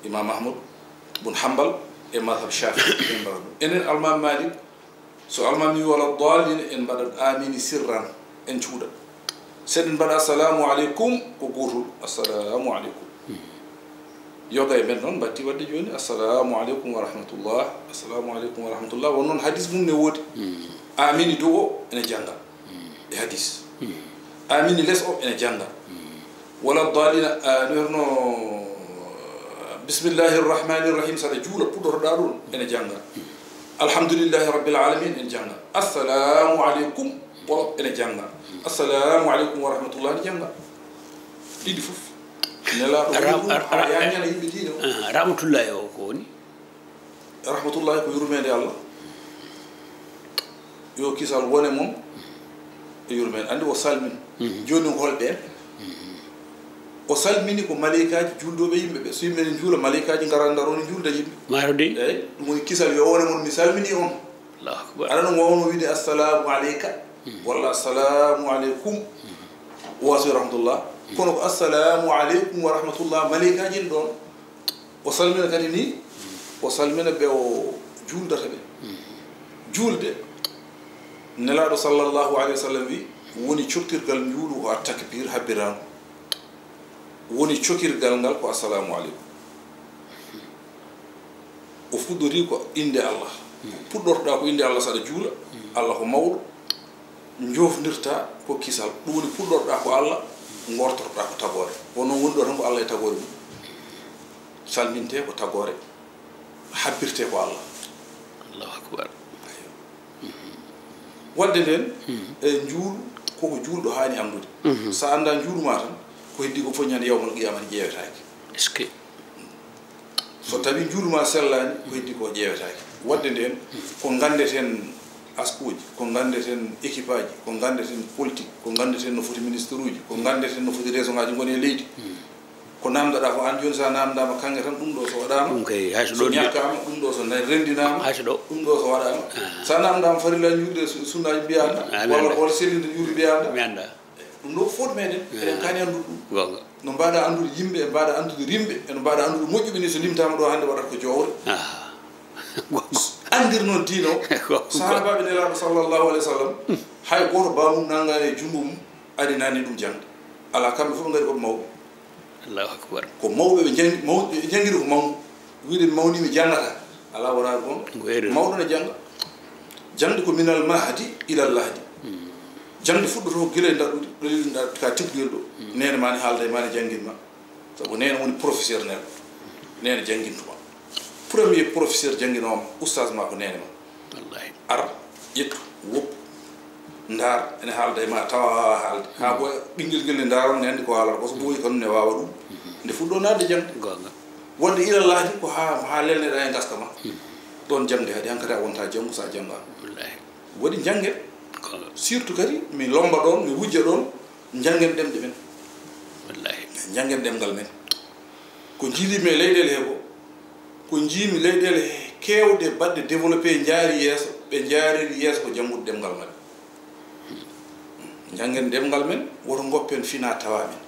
Imam Ahmadu bun Hanbal e madhab Shafi'i ɓe mbaɗa ɗum. Enen Almam Malik, so Almami wala dalin en mbaɗat amini sirran, en cuuɗa. Seɗen mbaɗa assalamu aleykum ko gootol, assalamu aleykum. Yoga e men noon mbatti waɗde jooni, "Assalamu aleykum wa rahmatullah, assalamu aleykum wa rahmatullah." Won noon hadis mum ne woodi. Amini dow o ene jannga e hadis. Amini les o ene jannga. Wala dalina, ah, no wiyatno, "Bismillahi rrahmani rrahim." Saɗa juula, puɗɗotoɗa ɗum, ene jannga. "Alhamdulillahi rabbil alamin," ene jannga. "Assalamu aleykum," wala ene jannga. "Assalamu aleykum wa rahmatullah," ene jannga. Ɗiɗi fof. Nelaaɗo woni ɗum, haa yaññana yimɓe diine o. Ah, rahmatullahi o ko woni? Rahmatullahi ko yurmeende Allah. Yo kisal wone mum e yurmeende. Anndi o salmin. Jooni ko hol ɓeen? O salmini ko maleykaaji juulduɓe yimɓe ɓe. So yimɓe ne njuula, maleykaaji ngara, ndaro ne njuulda yimɓe. Maaro de. Eeyi, ɗum woni kisal, yo wone mon mi salmini on. Allahu akbar. Aɗa no wawno wiide, "Assalamu aleyka," walla, "Assalamu aleykum." Wa rahmatullah. Kono ko, "Assalamu aleykum wa rahmatullah," maleykaaji ne ɗon. O salmina kadi ni, o salmina ɓe o juuldata ɓe. Juulde, Nelaaɗo sallallahu alayhi wa sallam wi, woni coktirgal njuulu ko at-takbir, habbiraango. Woni cokirgal ngal ko assalamu aleykum. O fuɗɗori ko innde Allah. Puɗɗortoɗaa ko innde Allah saɗa juula. Allah ko mawɗo. Njofndirta ko kisal. Ɗum woni puɗɗorɗaa ko Allah, ngortorɗaa ko tagoore. Kono noon woni ɗo tan ko Allah e tagoore mum. Salminte ko tagoore, habbirte ko Allah. Allahu akbar. Wadde nden, e njuulu, koko juulɗo haani anndude. So a annda njuulu ma tan, ko heddi ko fof ñande yawmal qiyamati ƴeewetaake. Est-ce que? So tawi njuulu ma sellaani, ko heddi ko ƴeewetaake. Wadde nden, ko nganndeten askuuji, ko nganndeten équipe aji, ko nganndeten politique, ko nganndeten no foti ministre uji, ko nganndeten no foti région ngaji ngoni e leydi. Ko namdaɗa ko an joni, sa namdama kanŋe tan, ɗum ɗo so waɗama, ɗum kay, hay so so ɗo ñakkama, ɗum ɗo so na-, rendinama, hay so ɗo. Ɗum ɗo so waɗama, sa namdama farilla juulde, su-, sunnaji mbiyanda, walla ko wol sellinde juulde mbiyanda. Mi anda. Ɗum ɗo fof meɗen, eɗen kaani anndude ɗum. Gonga. No mbaɗa anndude yimɓe, e mbaɗa anndude rimɓe, eno mbaɗa anndude moƴƴuɓe ni, so limtama ɗo hannde waɗata ko jowre. Ah. Gonga. Andir noon diina o. Gonga. Sahabaɓe Nelaɗo sallallahu alayhi wa sallam, hay goto bamum nangani e junngo mum, arinani ɗum jangde. Ala, kamɓe fof ɓe ngari koɓe mawɓe. Allahu akbar. Ko mawɓe ɓe jangi-, maw-, ɓe jangiri ko mawɓe. Wiide mi mawni mi jangata. Ala, wona ɗum. Ko erreur. Mawɗo ne janga. Jangde ko minal mahdi ilal lahdi. Jangde fuɗɗoto ko gila e ndaɗɗudi, ɗo leli ndaɗɗudi ka tigguyel ɗo. Neene ma ne haalda e ma ne jangin ma. Sabu neene woni professeur neɗɗo. Neene jangintuma. Premier professeur janginoma, oustaz ma ko neene ma. Wallahi. Ar, ƴettu, woppu, ndaar, ene haalda e ma, tawa a waawaa haalde. Haa ko ɓinngel ngel ne ndaaroo, ne anndi ko haalata ko, so ɓooyi kam ne waawa ɗum. Nde fuɗɗoo naatde jaŋde. Goonga. Wonde ila lahdi ko haa, haa lelneɗaa e ngaska ma. Ɗoon jaŋde kadi, hankadi a wontaa janngu so a janngaama. Wallahi. Waɗi njanngen. Goonga. Surtout kadi, mi lommba ɗoon, mi wujja ɗoon, njanngen ɗemɗe men. Wallahi. Njanngen ɗemngal men. Ko njiidiimi e leyɗeele he ko, ko njiimi leyɗeele keewɗe baɗɗe développé njaari yeeso, ɓe njaariri yeeso ko janngude ɗemngal maɓɓe. Njanngen ɗemngal men, woto ngoppen fina tawa men.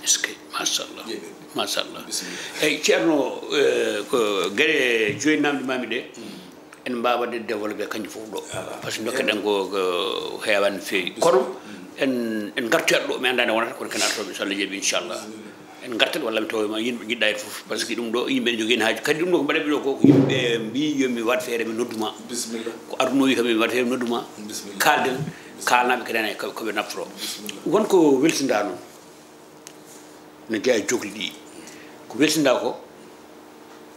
Est-ce que, machallah. Jeeɓe. Machallah. Bisimilla. Eyyi, Ceerno, eh, ko geɗe joyi namdi mami ɗe, en mbaawa waɗde développé kanjum fof ɗo. Ala. Par ce que nokkeɗen ko, ko heewani no feewi. Kono en, en ngartoyat ɗo, mi anndaa nde wonata, kono ken artoɓe, so Allah jaɓi, inchallah. Bisimilla. En ngartat walla mi tawa ma yimɓe njiɗɗa en fof, par ce que ɗum ɗo yimɓe ne jogii haaju. Kadi ɗum ɗo ko mbaɗa ɗo ko, ko yimɓe mbi yo mi waɗ feere mi noddu ma. Bisimilla. Ko aduna o wi kam mi waɗ feere mi noddu ma. Bisimilla. Kaalden, kaalnaɓe kadi ene ko, ko ɓe naftoro. Bisimilla. Won ko welsinda noon. No jeyaa e jogli ɗi. Ko welsinda ko,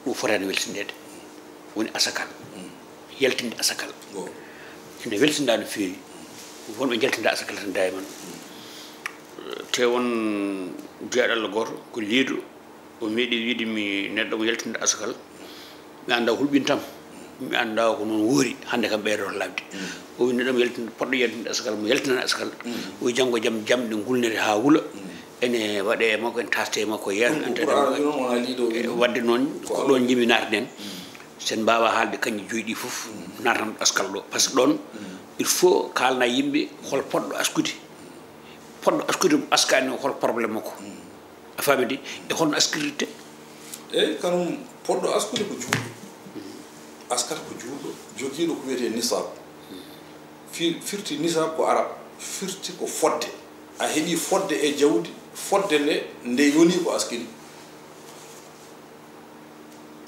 ɗum fotaani welsindeede. Woni asakal. Yaltinde asakal. Ene welsinda no feewi. Wonɓe njaltinda asakal tan dayman. Te won jeyaɗo Allah gooto, ko liiɗo, o meeɗi wiide mi neɗɗo mo yaltinde asakal. Mi anndaa hulɓintam. Mi anndaa ko noon woori. Hannde kam ɓeydoto labde. O wi neɗɗo mo yaltinde, poɗɗo yaltinde asakal, mo yaltinani asakal. O wi janngo jam, jamɗe ngulnete haa wula. Ene waɗe e makko, ene taste e makko yeeso. Ɗum ko Qur'an wi noon, wona liiɗo wi noon. Wadde noon, ko ɗoon njimi naatden. Sen mbaawa haalde kanji joyi ɗi fof, naatan askal ɗo. Par ce que ɗoon, il faut kaalna yimɓe hol poɗɗo askude. Poɗɗo askude mo askaani o, hol problème makko. A faami de? E holno askirte? Eyi, kanum poɗɗo askude ko juulɗo. Askata ko juulɗo, jogiiɗo ko wiyetee nisaab. Fi-, firti nisaab ko arab, firti ko fodde. A heɓi fodde e jawdi, fodde nde, nde yoni ko askiri.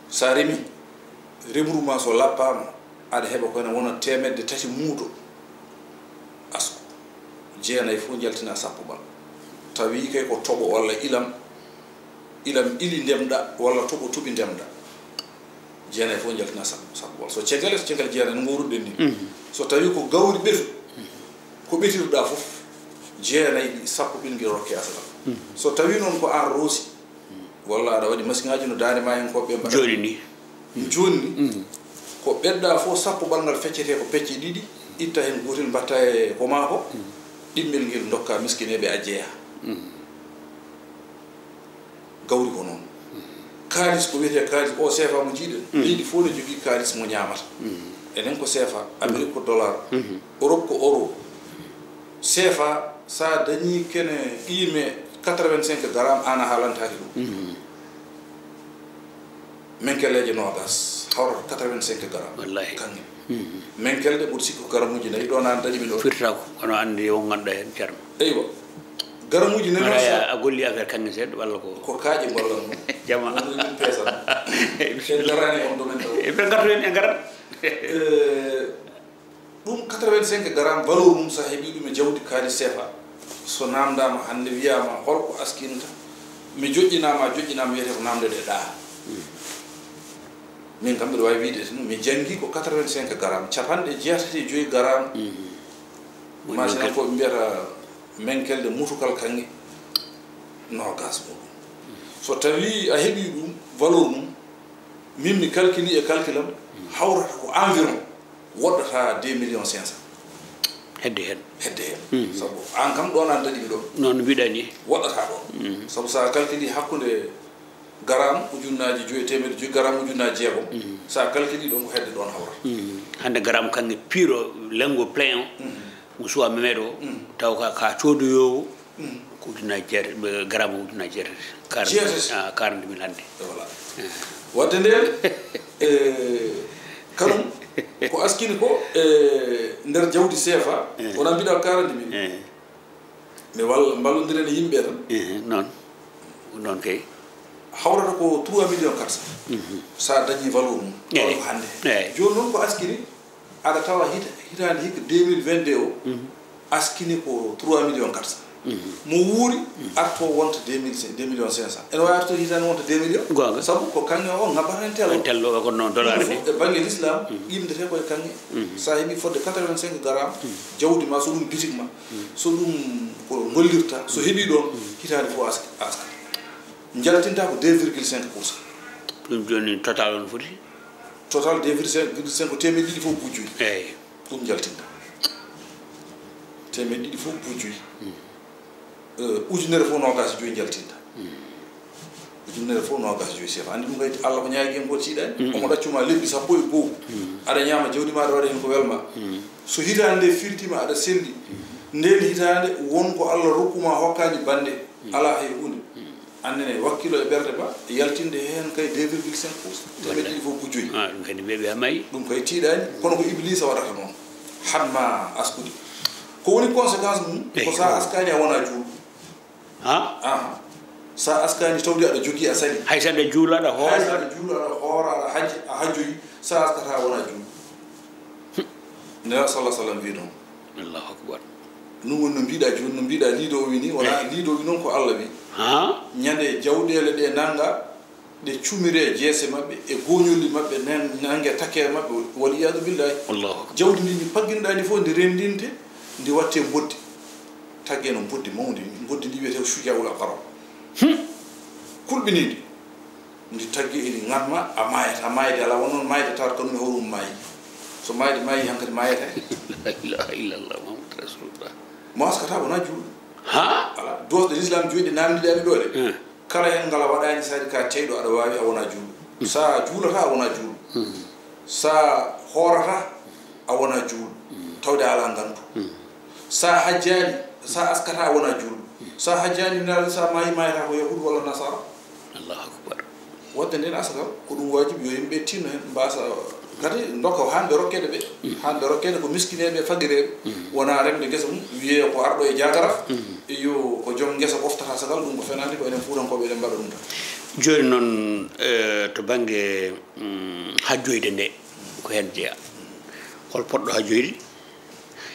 Sa remi, remru ma so lappaama, aɗa heɓa ko ene wona teemedde tati muudo asku. Jeenayi fof njaltina sappo ɓal. Tawi kay ko toɓo walla ilam, ilam ili ndemɗa walla toɓo toɓi ndemɗa. Jeenayi fof njaltina sappo, sappo ɓal. So cegel, so cegel jeenayi no ngowruɗen ni. So tawi ko gawri ɓetu, ko ɓetirɗa fof, jeenayi ɗi sappo ɓilngel rokke asakal. So tawi noon ko an roosi, walla aɗa waɗi masiŋaaji no daande ma hen ko ɓe mbaɗa. Jooni ni. Jooni ni, ko ɓedda fof sappo ɓalngal feccete ko pecce ɗiɗi, itta hen gootel mbatta e ko maa ko, ɗimmel ngel ndokka miskineeɓe a jeyaa. Gawri ko noon. Kaalis, ko wiyetee kaalis o, seefa mo njiiɗen, leydi fof ne jogii kaalis mo ñaamata. Enen ko seefa, Amérique ko dollar, Europe ko euro. Seefa, so a dañii kene qiime quatre-vingt-cinq grammes, aan a haalantaake ɗum. Menkelleeje noogas hawrata quatre-vingt-cinq grammes. Wallahi. Kaŋŋe. Menkel ɗe ɓuri sikko garamuuji nayi, ɗo naan dañi mi ɗo. Firtata ko, kono anndi won ganduɗa heen, Ceerno. Eywa. Garamuuji nayi noon, sa a golli affaire kaŋŋe seeɗa walla ko? Ko kaaƴe ngollan mo. Jama. Woni ɗum peesan. En darani on domaine taw. E ɓe ngartu heen, e ngarat. Eh, ɗum quatre-vingt-cinq grammes, valeur mum, sa heɓi ɗum e jawdi kaalis seefa, so namdama hannde, wiyama holko askinta, mi joƴƴinama, joƴƴinama, wiyete ko namde ɗe ɗa. Min kam mbiɗa wawi wiide tan, mi janngi ko quatre-vingt-cinq grammes, capanɗe jeetati e joyi grammes. Woni masinankoɓe mbiyata menkelde mutukal kaŋŋe nogas muɗum. So tawi a heɓi ɗum, valeur mum, min mi calculi e calcul am, hawrata ko environ, woɗɗata deux millions cinq cents. Hedde heen. Hedde heen. Sabu aan kam ɗoon aan daɗi mi ɗoon. Noon no mbiɗa ni. Woɗɗata ɗoon. Sabu so a calculi hakkunde garam ujunnaaji joyi e teemedde joyi, garam ujunnaaji jeegom, so a calculi ɗoon ko hedde ɗoon hawrata. Hannde garam kaŋŋe piiro, lengo plein o, mo suwa memeɗo o, taw ka, ka coodoyoowo, ko ujunnaaji jeetati, ɓe garaama ujunnaaji jeetati. Quarante, jeetati. Ah, quarante mille hannde. E voilà. Waɗde ndeen, e, kanum, ko askini ko, e, nder jawdi seefa, wona mbiɗa quarante mille. Mi walla, mballondiren e yimɓe tan. Noon. Noon kay. Hawrata ko trois millions quatre cents. So a dañi valeur mum. Eey. Ɗo ko hannde. Eey. Jooni noon ko askini, aɗa tawa hita-, hitaande hikka deux mille vingt-deux o, askini ko trois millions quatre cents. Mo wuuri, arto wonta deux mille, deux millions cinq cents. Ene waawi arto hitaande wonta deux millions. Goonga. Sabu ko kaŋŋe o ngabbata heen tello. Heen tello o ko noon dollar. Ɗum fof e bannge l'islam, qimdete ko e kaŋŋe. So a heɓi fodde quatre-vingt-cinq grammes, jawdi ma, so ɗum bitik ma, so ɗum ko ngollirta, so heɓi ɗoon, hitaande fof ask-, askata. Njaltinta ko deux virgule cinq pour cent. Ɗum jooni total on foti? Total deux virgule cinq, ko teemeɗɗe ɗiɗi fof buuɗi joyi. Eey. Ɗum njaltinta. Teemeɗɗe ɗiɗi fof buuɗi joyi. Eh, ujunere fof noogaas e joyi njaltinta. Ujunere fof noogaas e joyi, seefa. Anndi ɗum kay, Allah ko ñaagi en ko tiiɗaani. Omo ɗaccuma lebbi sappo e goo. Aɗa ñaama jawdi ma, aɗa waɗa heen ko welma. So hitaande nde firtiima, aɗa selli. Ndeen hitaande won ko Allah rokkuma, hokkaani bannde. Alaa hay huunde. Annene, wakkilo e ɓernde ma, yaltinde heen kay deux virgule cinq pour cent. Teemeɗɗe ɗiɗi fof buuɗi joyi. Ah, ɗum kadi ɓe, ɓe a mayi. Ɗum kay tiiɗaani, kono ko Ibliisa waɗata noon. Haɗma askude. Ko woni conséquence mum? Ko sa askaani a wona juulɗo. Ha? Aha. Sa askaani tawde aɗa jogii a sali. Hay so aɗa juula, aɗa hoora. Hay so aɗa juula, aɗa hoora, aɗa hajji, a hajjoyi, sa askata a wona juulɗo. Nela sallallahu sallam wi noon. Allahu akbar. Ɗum woni no mbiɗa jooni, no mbiɗa liido o wi ni, wona liido o wi noon ko Allah wi. Ha? Ñande jawɗeele ɗe nannga, ɗe cumire jeese maɓɓe, e gooñolli maɓɓe, nan-, nannge take maɓɓe, wal iyaadu billahi. Allahu akbar. Jawdi ndi ndi pagginɗa ndi fof ndi renndinte, ndi watte mboddi. Tagge no mboddi mawndi, mboddi ndi wiyetee Sujaa'ul Aqrab. Kulɓiniiɗi. Ndi taggi eni ngatma, a maayata, maayde alaa, won noon maayde tawata kanum e hoore mum maayi. So maayde maayi, hankadi maayata. La ilaha illallah, Muhammad Rasulullah. Mo askata wona juulɗo. Ha? Alaa, doosɗe l'islam joyi ɗe naamndiɗaami ɗo ɗe. Kala heen ngala waɗaani, so ari ka teyɗo aɗa waawi, a wona juulɗo. So a juulata, a wona juulɗo. So a hoorata, a wona juulɗo, tawde a alaa ngantu. So a hajjaani, so a askata, a wona juulɗo. So a hajjaani, naal, so a maayi, maayata ko yahuud walla nasara. Allahu akbar. Waɗde ndeen asakal, ko ɗum waajibi yo yimɓe tinno heen, mbaasa kadi ndokka haa ɓe rokkeede ɓe. Haa ɓe rokkeede ko miskineeɓe e faqireeɓe. Wona remde ngesa mum, wiyee ko arɗo e jaagara, yo ko joom ngesa ɓoftata asakal, ɗum ko fenaande, ko enen Fuutankooɓe eɗen mbaɗa ɗum tan. Jooni noon, eh, to bannge, mm, hajjoyde nde, ko heen jeyaa. Hol potɗo hajjoyde?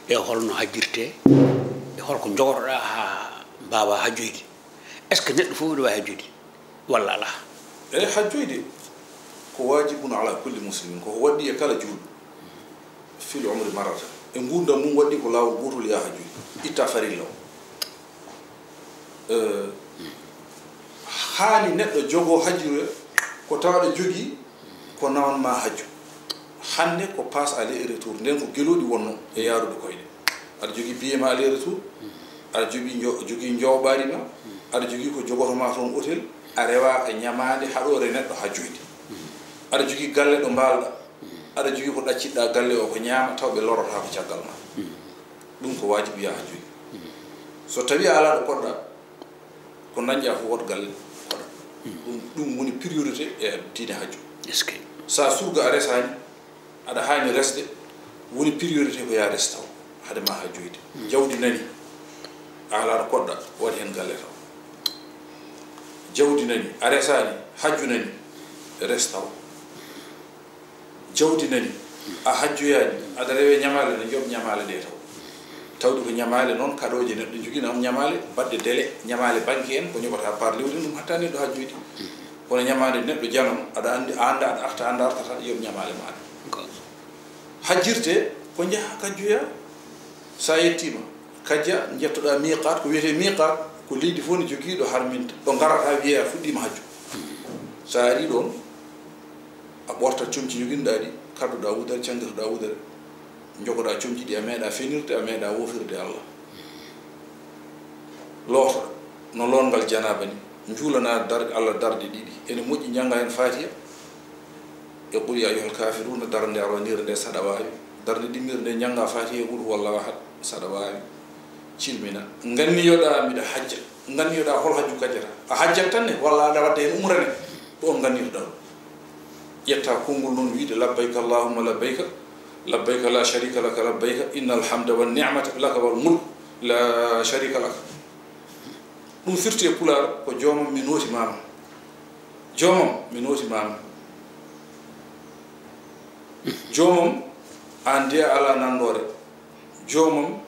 E holno hajjirte? E holko jogotoɗaa haa mbaawaa hajjoyde? Est-ce que neɗɗo fof ene waawi hajjude? Walla alaa? Eey, hajjoyde ko waajibun ala kulli muslimin, ko waɗɗi e kala juulɗo. Fil umri marratan. E nguurndam mum waɗɗi ko laawol gootol yaha hajjoyde. Itta farilla o. Eh, haani neɗɗo jogoo hajjude ko tawa aɗa jogii ko nawan ma hajju. Hannde ko pass aller et retour, ndeen ko gelooɗi wonnoo e yaarude koyɗe. Aɗa jogii billet ma aller retour, aɗa jogii njo-, jogii njooɓaari ma, Aɗa jogii ko jogoto ma toon hôtel, a rewa e ñamaande haɗoore neɗɗo hajjoyde. Aɗa jogii galle ɗo mbaalɗa, aɗa jogii ko ɗacciɗɗa galle o ko ñaama, taw ɓe lorotaako caggal ma. Ɗum ko waajibu yaa hajjoyde. So tawii a alaa ɗo koɗɗa, ko dañƴa fof, woto galle koɗa. Ɗum, ɗum woni priorité e diine hajju. Est-ce que? Sa surga a resaani, aɗa haani resde, woni priorité ko yaa res taw, hade ma hajjoyde. Jawdi nani, a alaa ɗo koɗɗa, waɗ heen galle taw. Jawdi nani, a resaani, hajju nani, res taw. Jawdi nani, a hajjoyaani, aɗa rewe ñamaale, ne yoɓ ñamaale ɗe taw. Tawde ko ñamaale noon kaɗooje neɗɗo jogii, noon ñamaale baɗɗe délai, ñamaale banque en, ko ñoɓata par lewru, ɗum hatta neɗɗo hajjoyde. Kono ñamaande neɗɗo janon, aɗa anndi, a annda, aɗa arta, annda artata, yoɓ ñamaale maaɗa. Hajjirte ko njaha kajjoya, sa yettiima, kajja, njettoɗa miqat, ko wiyetee miqat, ko leydi fof ne jogii ɗo harminta, ɗo ngarata wiye a fuɗɗiima hajju. Sa ari ɗoon, a ɓortat comci joginɗa ɗi, kaddoɗa wudere, canngitoɗa wudere, jogoɗa comci ɗi, a meeɗa fenirde, a meeɗa wofirde Allah. Lootoɗa, no loongal janaaba ni, njuulana dar-, Allah darɗe ɗiɗi. Ene moƴƴi njannga heen Faatiha, e Qul yaa ayyuhal kaafiruuna, darnde arwanire nde saɗa waawi, darnde ɗimmire nde njannga Faatiha e Qul huwallahu ahad saɗa waawi, cilmina. Nganniyoɗa miɗa hajja, nganniyoɗa hol hajju kajjata? A hajjat tan ne, walla aɗa waɗde heen umra ne? Ɗoon ngannitoɗa ɗum. Ƴetta konngol noon wiyde, labbayka Allahumma labbayka, labbayka la sharika laka labbayka, innal hamda wan ni'mata laka wal mulk la sharika laka. Ɗum firti e Pulaar ko, joomam, mi nootimaama. Joomam, mi nootimaama. Joomam, aan de a alaa nanndoore. Joomam,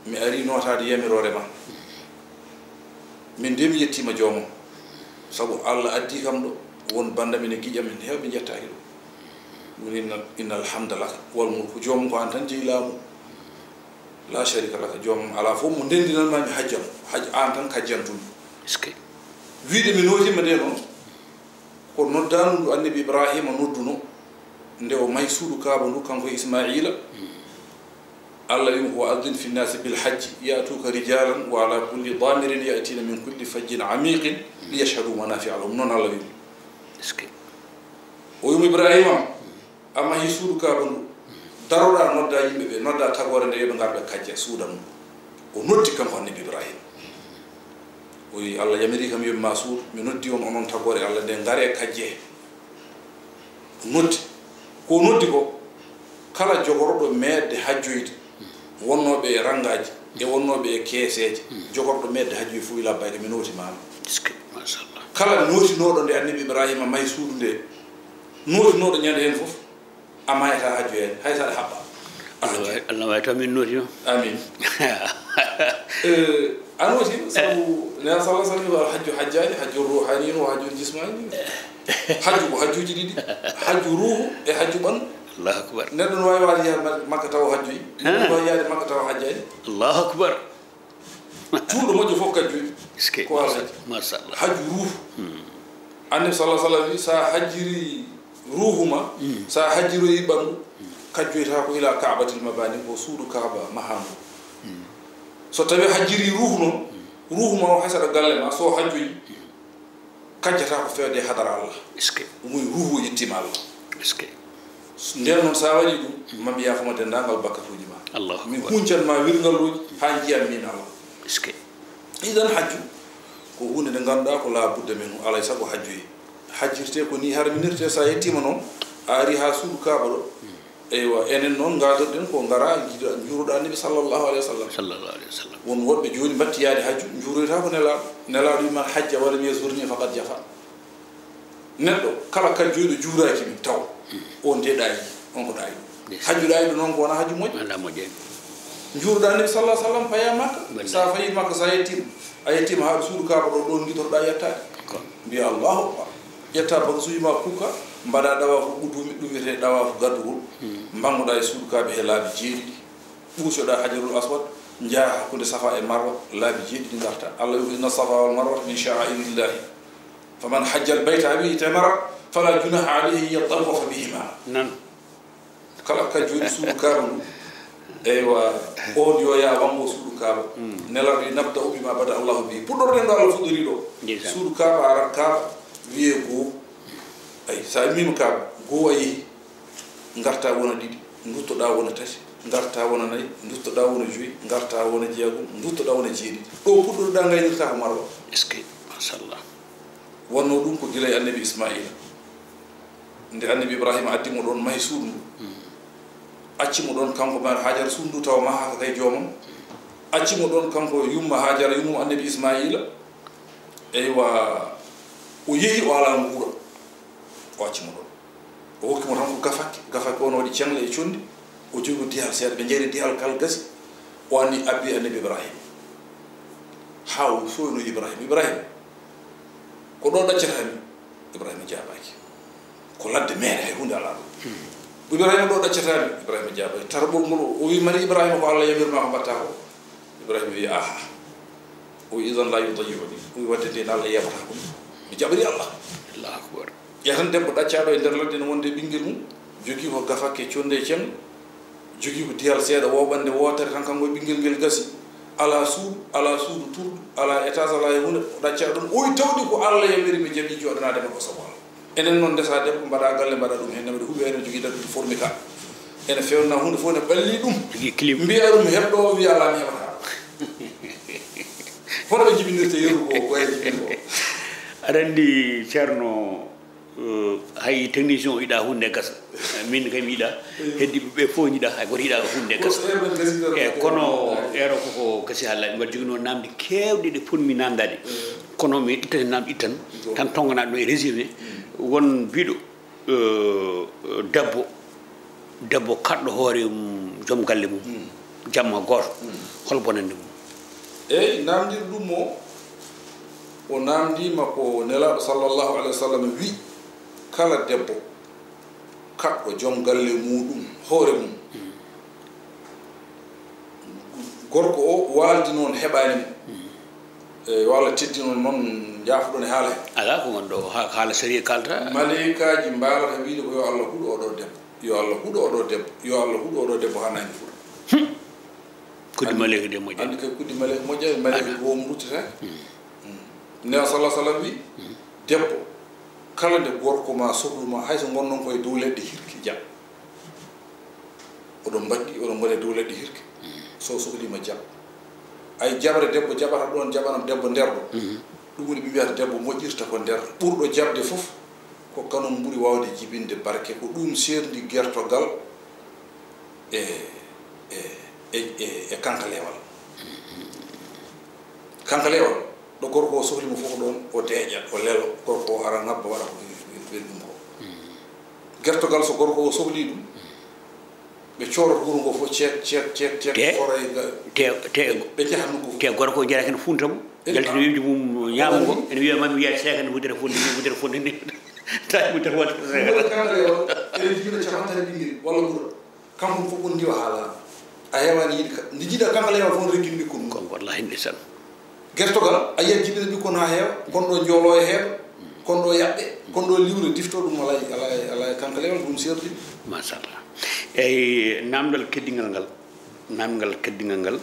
mi arii nootaade yamiroore ma. Min de mi yettiima joomam. Sabu Allah addii kam ɗo, won banndam ene giƴam, en heewɓe njettaaki ɗo. Ɗum woni inna, innal hamda laka wal mulku. Joomam, ko aan tan jeyi laamu. La sharika laka, joomam alaa fof mo ndenndinan ma mi hajjan. Haj-, aan tan kajjantumi. Est-ce que? Wiyde mi nootiima nde noon, ko noddaandu ndu Annabi Ibraahiima nodduno nde o mahi suudu Kaaba ndu, kanko e Ismaa'iila. Allah wiyi mo, "Wa azzin fi nnaasi bil hajji ya'tuuka rijaalan wa ala kulli daamirin ya'tiina min kulli fajjin amiiqin li yashhadu manaafi'a lahum." Noon Allah wiyi mo. Est-ce que? O wiyi mo, Ibraahiima, a mahi suudu Kaaba ndu, daroɗa nodda yimɓe ɓe, nodda tagoore nde, yo ɓe ngar ɓe kajja, suudan mo. O noddi kanko Annabi Ibraahiima. O wiyi, Allah yamiri kam yo mi ma suudu, mi noddi on, onon tagoore Allah nde, ngaree kajjee. Noddi. Ko noddi ko, kala jogorɗo meeɗde hajjoyde, wonnooɓe e ranngaaji e wonnooɓe e keeseeje, jogorɗo meeɗde hajjoyde fof, labbayka, mi nootimaama. Est-ce que? Machallah. Kala nootinooɗo nde Annabi Ibraahiima mahi suudu nde, nootinooɗo ñande heen fof, a mayataa hajjoyaani, hay so aɗa haɓɓa. Allah waay, Allah waay, taw min nootiima. Amin. Eh, a nootiima, sabu Nela sallallahu alaihi wasallam, al hajju hajjaani, hajju ruhani wa hajju jismani. Hajju ko hajjuuji ɗiɗi, hajju ruuhu e hajju ɓanndu. Allahu akbar. Neɗɗo no waawi waade yaha Mak-, Makka taw hajjoyi. Neɗɗo no waawi yaade Makka taw hajjaani. Allahu akbar. Juuɗo moƴƴo fof kajjoyi. Est-ce que? Ko Allah. Machallah. Hajju ruuhu. Annabi sallallahu alaihi wasallam wi, sa hajjiri ruuhu ma, sa hajjiroyi ɓanndu, kajjoyta ko ila Ka'batil mabani, ko suudu Kaaba mahandu. So tawi hajjiri ruuhu noon, ruuhu ma o hay saɗa galle ma, so hajjoyi, kajjata ko feewde e hadara Allah. Est-ce que? Ɗum woni ruuhu o yettiima Allah. Est-ce que? Nden noon, sa waɗi ɗum, ma mi yaafoma denndaangal bakkatuuji ma. Allahu akbar. Mi huncan ma wirngalluuji haa njiyan min Allah. Est-ce que? Idan hajju ko huunde nde ngannduɗaa ko la budda minhu, alay sago hajjoye. Hajjirte ko ni harminirte, sa yettiima noon, a ari haa suudu Kaaba ɗo. Eywa, enen noon ngaadoɗen ko ngara, njiida, njuuroɗa Annabi sallallahu alaihi wasallam. Sallallahu alaihi wasallam. Won woɗɓe jooni mbatti yaade hajju, njuuroyta ko Nelaaɗo. Nelaaɗo wi, "Man hajja wa lam yazurni faqad jafa." Neɗɗo kala kajjoyɗo juuraaki min taw, on de ɗaayi, on ko ɗaayi. Yes. Hajju ɗaayiɗo noon ko wona hajju moƴƴo. Wona moƴƴo. Njuuroɗa Annabi sallallahu alaihi wasallam, paya Makka. Wallahi. Sa fayi Makka, sa yettiima, a yettiima haa ɗo suudu Kaaba ɗo, ɗon ngitoroɗa yettaade. Ko. Mbiya, "Allahu akbar." Ƴetta bagasuuji ma kukka, mbaɗa ɗawaafu qudumi, ɗum wiyetee ɗawaafu gaddugol. Mbangoɗa e suudu Kaaba he laabi jeeɗiɗi. Ɓuucoɗa Hajarul Aswad, njaha hakkunde Safa e Marwa, laabi jeeɗiɗi ngarta. Allah wi, "Inna Safa wal Marwa min sha'airillahi. Faman hajjal bayta aw i'tamara fala junaha alayhi an yatawafa bihima." Nan. Kala ka jooɗi suudu Kaaba ndu, Eywa, on yo yaa wanngo suudu Kaaba. Nelaaɗo wi: "Nabda'u bima bada Allahu bihi." Puɗɗorɗen ɗo Allah fuɗɗori ɗo. Ndeysaan. Suudu Kaaba, aran Kaaba, wiyee goo. Ay, so a immiima Kaaba, goo a yehi, ngarta wona ɗiɗi, nduttoɗaa wona tati, ngarta wona nayi, nduttoɗaa wona joyi, ngarta wona jeegom, nduttoɗaa wona jeeɗiɗi. Ɗo puɗɗorɗaa ngaynirtaa ko Marwa. Est-ce que, machallah. Wonno ɗum ko gila e Annabi Ismaila. Nde Annabi Ibrahima addi mo ɗon, mahi suudu ndu. Acci mo ɗon kanko ma Hajara, suudu ndu tawa mahaaka kay joomam. Acci mo ɗon kanko yumma Hajara, yumma Annabi Ismaila. Eywa, o yehi, o alaa nguura. O acci mo ɗon. O hokki mo tan ko gafake. Gafake o no waɗi ceŋle e conndi. O jogi dihal seeɗa. Ɓe njeyri dihal kal gasi. O anni abbi Annabi Ibrahima. Haa o fooyno Ibrahima. Ibrahima, ko ɗo ɗaccata mi? Ibrahima jaabaaki. Ko ladde meere, hay huunde alaa ɗo. Ibrahima, ɗo ɗaccata mi? Ibrahima jaabaaki. Taraɓol ngol, o wi: "Mari Ibrahima, ko Allah yamir ma ko mbatta ko?" Ibrahima wi: "Aha." O wi: "Idan la yudayyuni." O wi: "Wadde nde Allah yeɓata ko mi jaɓani Allah." Allahu akbar. Ƴeetan debbo ɗaccaɗo e nder ladde, no wonde e ɓinngel mum, jogii ko gafake, conde e cem, jogii ko diyal seeɗa, woɓande wootere tan, kanko e ɓinngel ngel gasi. Alaa suudu, alaa suudu turdu, alaa étage, alaa e huunde, ɗaccaɗo ɗum. O wi: "Tawde ko Allah yamiri, mi jaɓi jooɗanaade makko sabu Allah." Enen noon, ndesa debbo, mbaɗa galle, mbaɗa ɗum heen, mbaɗa huuɓi, ene jogii daɗɗude formi ka. Ene feewna huunde fof, ne ɓalli ɗum. Jogii clim. Mbiya ɗum heɓɗo o, wiya alaa, mi heɓata. Hono ɓe jibinirta yeru ko, ko e jibin ko. Aɗa anndi, Ceerno, eh, hay technicien o yiɗa huunde gasa. Min kay mi yiɗa, heddiiɓe ɓe fof yiɗa, hay gooto yiɗa huunde gasa. Ko ɗo ɗo gasi ɗo. Eh, kono ɗo. Eero koko gasi haa laaɓi, mbaɗa joginoo naamndi keewɗe ɗe potmi naamndaade. Eh. Kono mi ittata naamndi ittan, tan tongana ɗum e résumé. Won biɗo, eh, debbo, debbo kaɗɗo hoore mum, joom galle mum, jamma gooto, hol bonannde mum? Eey, naamndir ɗum o, o naamndiima ko Nelaaɗo sallallahu alayhi wa sallam wi: "Kala debbo kaɗɗo joom galle muuɗum, hoore mum, gorko o waaldi noon heɓaani mo." E, yo Allah teddin on noon, njaafoɗon e haala he. Alaa ko wonɗo, ha-, haala sariya kalta. Maleykaaji mbaalata wiide ko yo Allah huɗo oɗo debbo, yo Allah huɗo oɗo debbo, yo Allah huɗo oɗo debbo haa naange fuɗa. Kuddi maleyka de moƴƴa. Anndi kay kuddi maleyka moƴƴa, maleyka ko won ruttata. Newa sallallahu sallam wi, debbo, kala nde gorko ma sohlu ma, hay so ngonnon ko e dow leɗɗe hirki, jaɓ. Oɗon mbaɗɗi, oɗon mbaɗi e dow leɗɗe hirki. So sohliima, jaɓ. Ay, jaɓre debbo jaɓata ɗoon, jaɓanam debbo nder ɗo. Ɗum woni ɓe mbiyata debbo moƴƴirta ko nder. Ɓurɗo jaɓde fof ko kanum ɓuri waawde jibinde barke. Ko ɗum seerndi gertogal e, e, e, e, e kankalewal. Kankalewal, ɗo gorko o sohli mo fof ɗoon, o deeƴa, o lelo, gorko o ara ŋabba waɗa ko ɓe ɗum ko. Gertogal, so gorko o sohli ɗum, ɓe coorata wuro ngo fof, ceek, ceek, ceek, ceek, te, foroy ga, te, te, ɓe njaha nokku fof. Te gorko o jarake no funta mo, eh, jaltina weɓji mum, ñaama ngo, ene wiya, "Mami wiya seeka ne wudere fonde ni, wudere fonde ni." Tawi wudere wonde seeka. Wudere kala yo, ene jibina capantati ɓinngel, walla ɓura. Kamɓe fof on ndiwa haalaama. A heewaani yiɗi ka, ndi jiɗa kanko leewa fof, reggin ɓikkon mum. Kon wallahi ndeysaan. Gertogal, a yiyat jibina ɓikkon haa heewa, kon ɗo njoolo e heewa, kon ɗo yaɓɓe, kon ɗo liwre, difto ɗum alay, alay, alay kanko leewa ɗum serdi. Machallah. Eyi, namdal keddingal ngal, namdal keddingal ngal,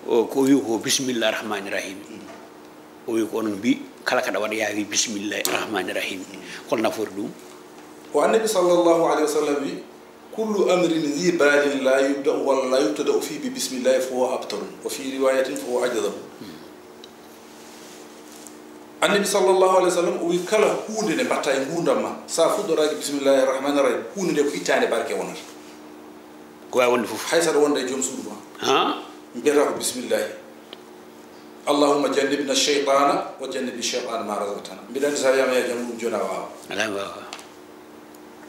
o, ko o wi ko bismillah rahmani rahim. O wi ko onon mbi, kala kaɗa waɗa yaa wi bismillahi rahmani rahim. Hol nafoore ɗum? Ko Annabi sallallahu alayhi wa sallam wi, "Kullu amrin zi balin la yubda'u wala la yubtada'u fi bi bismillahi fa huwa abtaru, wa fi riwayatin fa huwa ajdabu." Annabi sallallahu alayhi wa sallam o wi, kala huunde nde mbatta e nguurndam ma, sa fuɗɗoraaki bismillahi rahmani rahim, huunde nde ko ittaande barke wonata. Ko waawi wonde fof. Hay saɗa wonda e joom suudu ma. Ha? Mbiyata ko bismillahi. "Allahumma jannibna shaytana wa jannibi shaytana ma razaqtana." Mbiɗa anndi sa wiyama ya janngu ɗum jooni a waawa. Alaa mi waawa.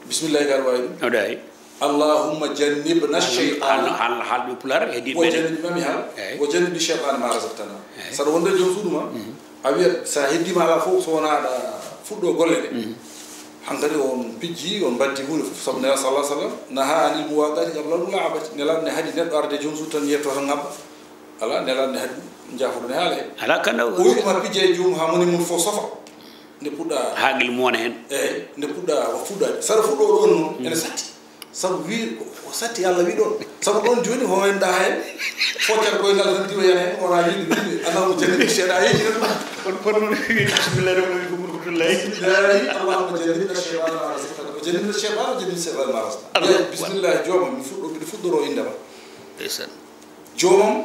Bismillahi ka aɗa waawi ɗum? Aɗa waawi. "Allahumma jannibna shaytana." Hal, hal, hal ɗum pulaar, heddi "Wa meɗen. Jannibna" mi hal. Eey. "Wa jannibi shaytana ma razaqtana." Eey. Saɗa wonde joom suudu ma, a wiyat sa heddima ala fof so wona aɗa fuɗɗo golle ɗe. Hankadi on pijji, on mbaddi huunde fof. Sabu Nelaaɗo sallallahu alaihi wasallam naha anil muwaqati qabla al mula'abati. Nelaaɗo ne haɗi neɗɗo arde joom suudu tan yetto tan ngabba. Ala, Nelaaɗo ne haɗi ɗum, jaafoɗon e haala he. Ala kanda o wi ɗuma pijja e joomum haa moni mum fof sofa. Nde puɗɗa. Haa gila mo wona heen. Eey, nde puɗɗa wa fuɗɗaade. Saɗa fuɗɗo ɗoon noon, ene satti. Sabu wi o satti Allah wi ɗon. Sabu ɗon joni ho en ɗa hen. Foccal koye ngal tan diwa yana hen wona yiɗi wiɗi ana mo jani seeɗa yeji ɗum. Kono kono noon wi bismillahi rahmani rahim ko murkutullahi. Bismillahi Allahumma jannibna shaytana ma razaqtana wa jannibna shaytana wa jannibna shaytana ma razaqtana. Allahu akbar. Bismillahi joomam mi fuɗɗo miɗo fuɗɗoro indema. Ndeysaan. Joomam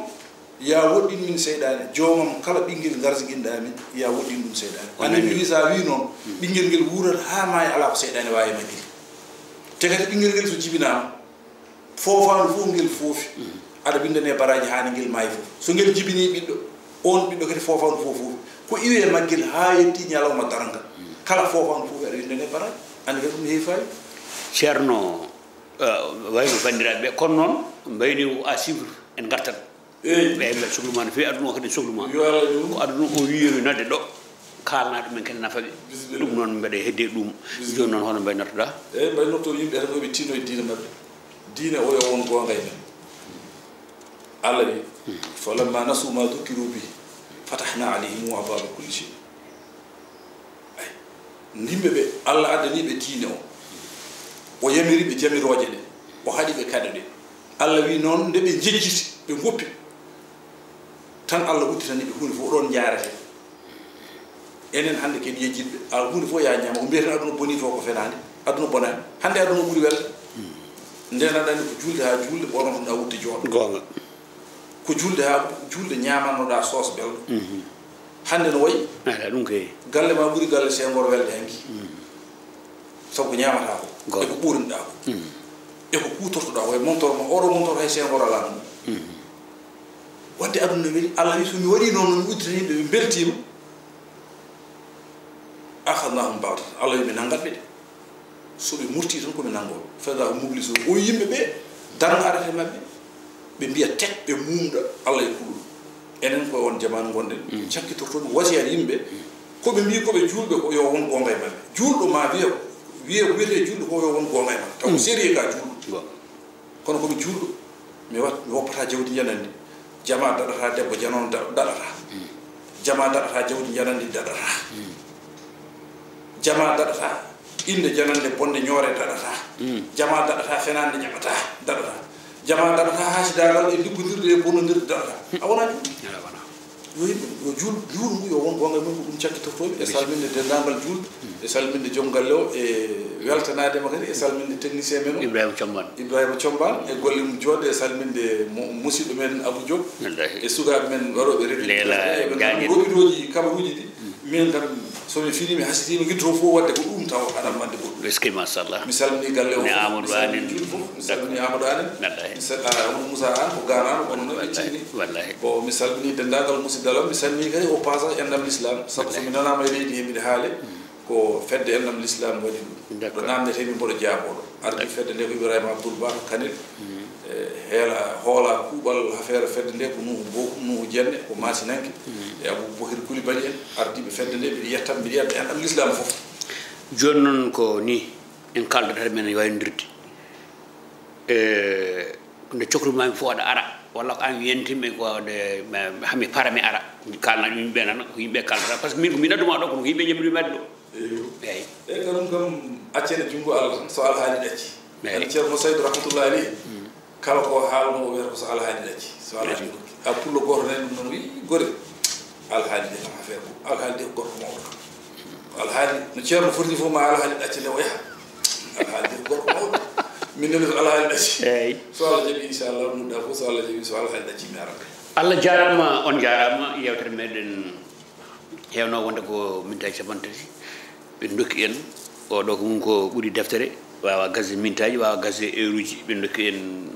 ya woɗɗin min seyɗaane. Joomam kala ɓinngel ngarsiginɗa min ya woɗɗin ɗum seyɗaane. Annabi Isa wi noon ɓinngel ngel wuurat haa maaya alaa ko seyɗaane waawi e maggel. Te kadi ɓinngel ngel so jibinaama foofaandu fof ngel foofi aɗa winndane baraaji haa ne ngel maayi fof. So ngel jibinii ɓiɗɗo oon ɓiɗɗo kadi foofaandu fof foofi ko iwi e maggel haa yetti ñalawma darnga. Kala foofaandu fof aɗa winndane baraaji. Anndi kadi ɗum heewi faayi. Ceerno, wayno banndiraaɓe ɓe kono noon mbayni à suivre en ngartan. Eyi. Ɓe mbiya sohlu ma no feewi aduna o kadi sohlu ma. Yo Allah ɗum. Ko aduna o wiyowi nodde ɗo kalna ɗum en kadi nafa ɓe. Bisimilla. Ɗum noon mbeɗa hedde ɗum. Bisimilla. Joni noon hono mbaynortoɗa? Eyi mbaynorto yimɓe tan koɓe tino e diine maɓɓe. Diine o yo won goonga e men. Allah wi falamma nasu ma dukkiru bi fatahna alayhim ababa kulli shay. Ay, ndimɓe ɓe Allah addani ɓe diine o o yamiri ɓe jamirooje ɗe o haɗi ɓe kaɗe ɗe. Allah wi noon nde ɓe jejjiti ɓe goppi tan Allah udditani ɓe huunde fof ɗon jaarete. Enen hannde ken yejjitɓe a huunde fof ya ñaama ko mbiyeten aduna boni to ko fenaande. Aduna bonaani hannde aduna ɓuri welde. Nden aɗa anndi ko julde haa julde ɓonotoɗa wutte jooɗo. Goonga. Ko julde haa julde ñaamannoɗa soos belɗo. Hannde no wayi ala ɗum kay. Galle ma ɓuri galle sengor welde hanki. Sabu ko ñaamata ko e ko ɓurinɗa ko e ko kutortoɗa ko e montor ma oɗo montor hay sengor ala ɗum. Wadde aduna weli Allah wi somi waɗi noon nomi uddita yimɓe ɓe mbeltima. Akhadnahum baghtatan Allah wi mi nanngat ɓe de. So ɓe murti tan komi nanngooɓe fada ko mublisun o yimɓe ɓe darna arata e maɓɓe. Ɓe mbiya tek ɓe mumda Allah e kulol. Enen koye on jamaanu ngonɗen cakkitortooɓe wasiyat yimɓe. Ko ɓe mbi ko ɓe juulɓe ko yo won goonga e maɓɓe. Juulɗo ma wiya wiye ko wiyete juulɗo ko yo won goonga e maɓɓe taw ko sérieux ka juulɗo. Kono komi juulɗo mi wat mi woppata jawdi janandi. Jama daɗata debbo janono daɗata. Jama daɗata jawdi janandi daɗata. Jama daɗata innde janande bonde ñoore daɗata. Jama daɗata fenande jaɓata daɗata. Jama daɗata hasidagal e liggodirde e bonnodirde daɗata. A wona ɗum? Yo yimɓe yo juul juulu ngu yo won gonga mum ko ɗum cakkitortoɓe e salminde dendagal juulɓe e salminde joom galle o e weltanadema kadi e salminde technicien men o ibrahima comban ibrahima comban e golle mum joɗde e salminde musidɗo men abou diop e sukaɓe men waɗoɓe reɗiɗoji kabaruji ɗi. Min kam somi fini mi hasitima guiddo fof wadde ko ɗum taw aɗa mande goɗɗum. Eskey machallah. Mi salmini galle o ne amadou anen juuɗe fof mi salmini amadou anen. Amadou moussa an ko ganano kono noon ɓe tinni. Wallahi. Bon mi salmini dendagal musiddalam mi salmini kadi o passage endam l'islam sabu somi nanama e leydi he mbiɗa haale ko fedde endam l'islam waɗi ɗum. Ɗo namdetemi mboɗo jaaboɗo ardi fedde nde ko ibrahima abdoul ba kanel. Heela hoola kuuɓal affaire fedde nde ko nuhu bokum nuhu jenne ko masinanke e aboubacry koulibaly en ardiɓe fedde nde mbiɗa yettam mbiɗa yetta enɗam l'islam foof. Joni noon ko ni en kaldata men waynodirde e nde cokrumami fof aɗa ara walla ko an wiyantimɓe ko de hami para mi ara kalna ɗum yimɓe nana ko yimɓe kaldata par ce que min ko min adduma ɗo kono ko yimɓe jaɓiri mbaɗi ɗo. Eyi. Eyi. Eyi ko ɗum kam accene junngo Allah tan so alhaali ɗacci. Eyi. Ceerno saydu rahmatullahi aleyhi kala ko haalno o wiyata ko so alhaali ɗacci so alhaali ɗum a pullo gooto nani ɗum noon wi gore alhaali de kam affaire mum alhaali de ko gorko mawɗo kam alhaali no ceerno foti ni fof ma alhaali ɗacce nde o yaha alhaali de ko gorko mawɗo min nene ko alhaali ɗacci. Eyi. So Allah jaɓi inchallah nudda fof so Allah jaɓi so alhaali ɗacci mi arat. Allah jarama on jarama yewtere meɗen. Heewno wonde ko mintaji capanɗe tati ɓe dokki en oɗo ko mum ko ɓuri deftere wawa gase mintaji wawa gase heure uji ɓe dokki en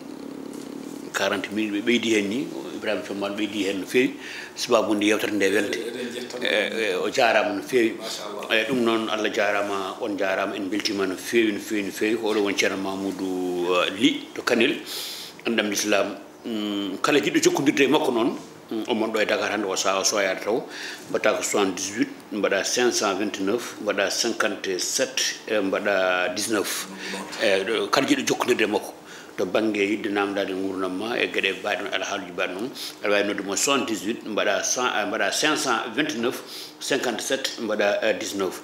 quarante minutes ɓe ɓeydi hen ni ibrahima commal ɓeydi hen no feewi sababude yewtere nde welde. O jarama no feewi. E ɗum noon allah jarama on jarama en beltima no feewi no feewi no feewi ko oɗo woni ceerno mamoudou ly to kanel enɗam l'islam. Kala jiɗɗo jokkodirde e makko noon omon ɗo e dakar hannde o saha o soyade taw mbaɗata ko soixante-dix-huit mbaɗa cinq cent vingt-neuf mbaɗa cinquante-sept mbaɗa dix-neuf. Eyi kala jiɗɗo jokkodirde e makko to bangge yiɗde namdade gurdam ma e gueɗe mbaɗe noon alhaaluji mbaɗe noon aɗa wawi nodde mo soixante-dix-huit mbaɗa cent mbaɗa cinq cent vingt-neuf cinquante-sept mbaɗa dix-neuf.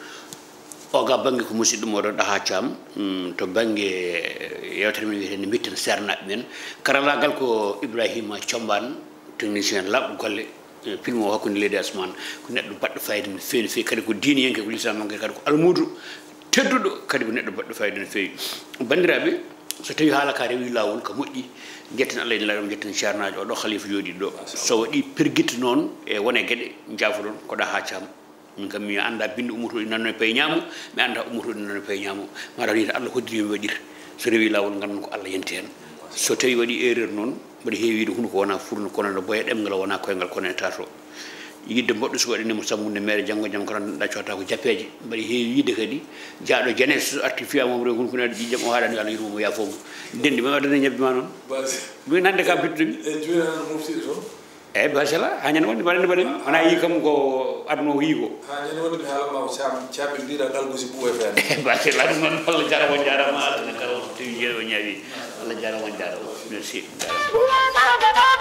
Oga bannge ko musidɗo mooɗon Ɗaha Caam, mm, to bannge yewtere men wiyetee nde Mbitten Seernaaɓe men. Karallaagal ko Ibrahima Combaan, technicien laaɓɗo golle, eh, film o Hakkunde Leydi e Asmaan. Ko neɗɗo baɗɗo fayida no feewi, no feewi. Kadi ko diiniyanke, ko lislamanke, kadi ko almuudo tedduɗo, kadi ko neɗɗo baɗɗo fayida no feewi. Banndiraaɓe, so tawii haala ka rewi laawol, ka moƴƴi, njetten Allah e Nelaaɗo, njetten Ceernaajo, o ɗo Khalifa jooɗii ɗo. So waɗii pergitte noon e won e geɗe, njaafoɗon ko Ɗaha Caam. Min kam, mi anndaa binndi ummotoɗi nanno e pay ñaamo, mi anndaa ummotoɗi nanno e pay ñaamo. Mataw ni Allah hoddiri mi waɗir. So rewi laawol, nganndan ko Allah yanti heen. So tawii waɗi erreur noon, mbaɗa heewi wiide hunuko wona furno, kono no boya ɗemngal wona koyngal, kono e tato. Yidde mboɗɗo so waɗani mo sammunde mere janngo jam, kono ɗa coota ko jappeeje. Mbaɗa heewi wiide kadi, jaaɗo jane so arti fiya mom rew hunuko ne ƴiƴam o haɗani Allah yurmo mo yaafo mo. Ndendi ma waɗana ñebbe ma noon. Basi. Min hannde ka bittumi. En juurano moftiɗo toon. Eyyi, machallah, ha ñande wonde mbaɗen, mbaɗen. Wona yi kam ko aduna o yi ko. Ha ñande wonde mi haalan ma ko Caam, Caam ɓe mbiɗa ngal gosi buwe fen. Machallah, ɗum noon, Allah jarama, on jarama, Allah jarama, so tawi jeeɗo o ñaawi. Allah jarama, on jarama. Merci, jarama.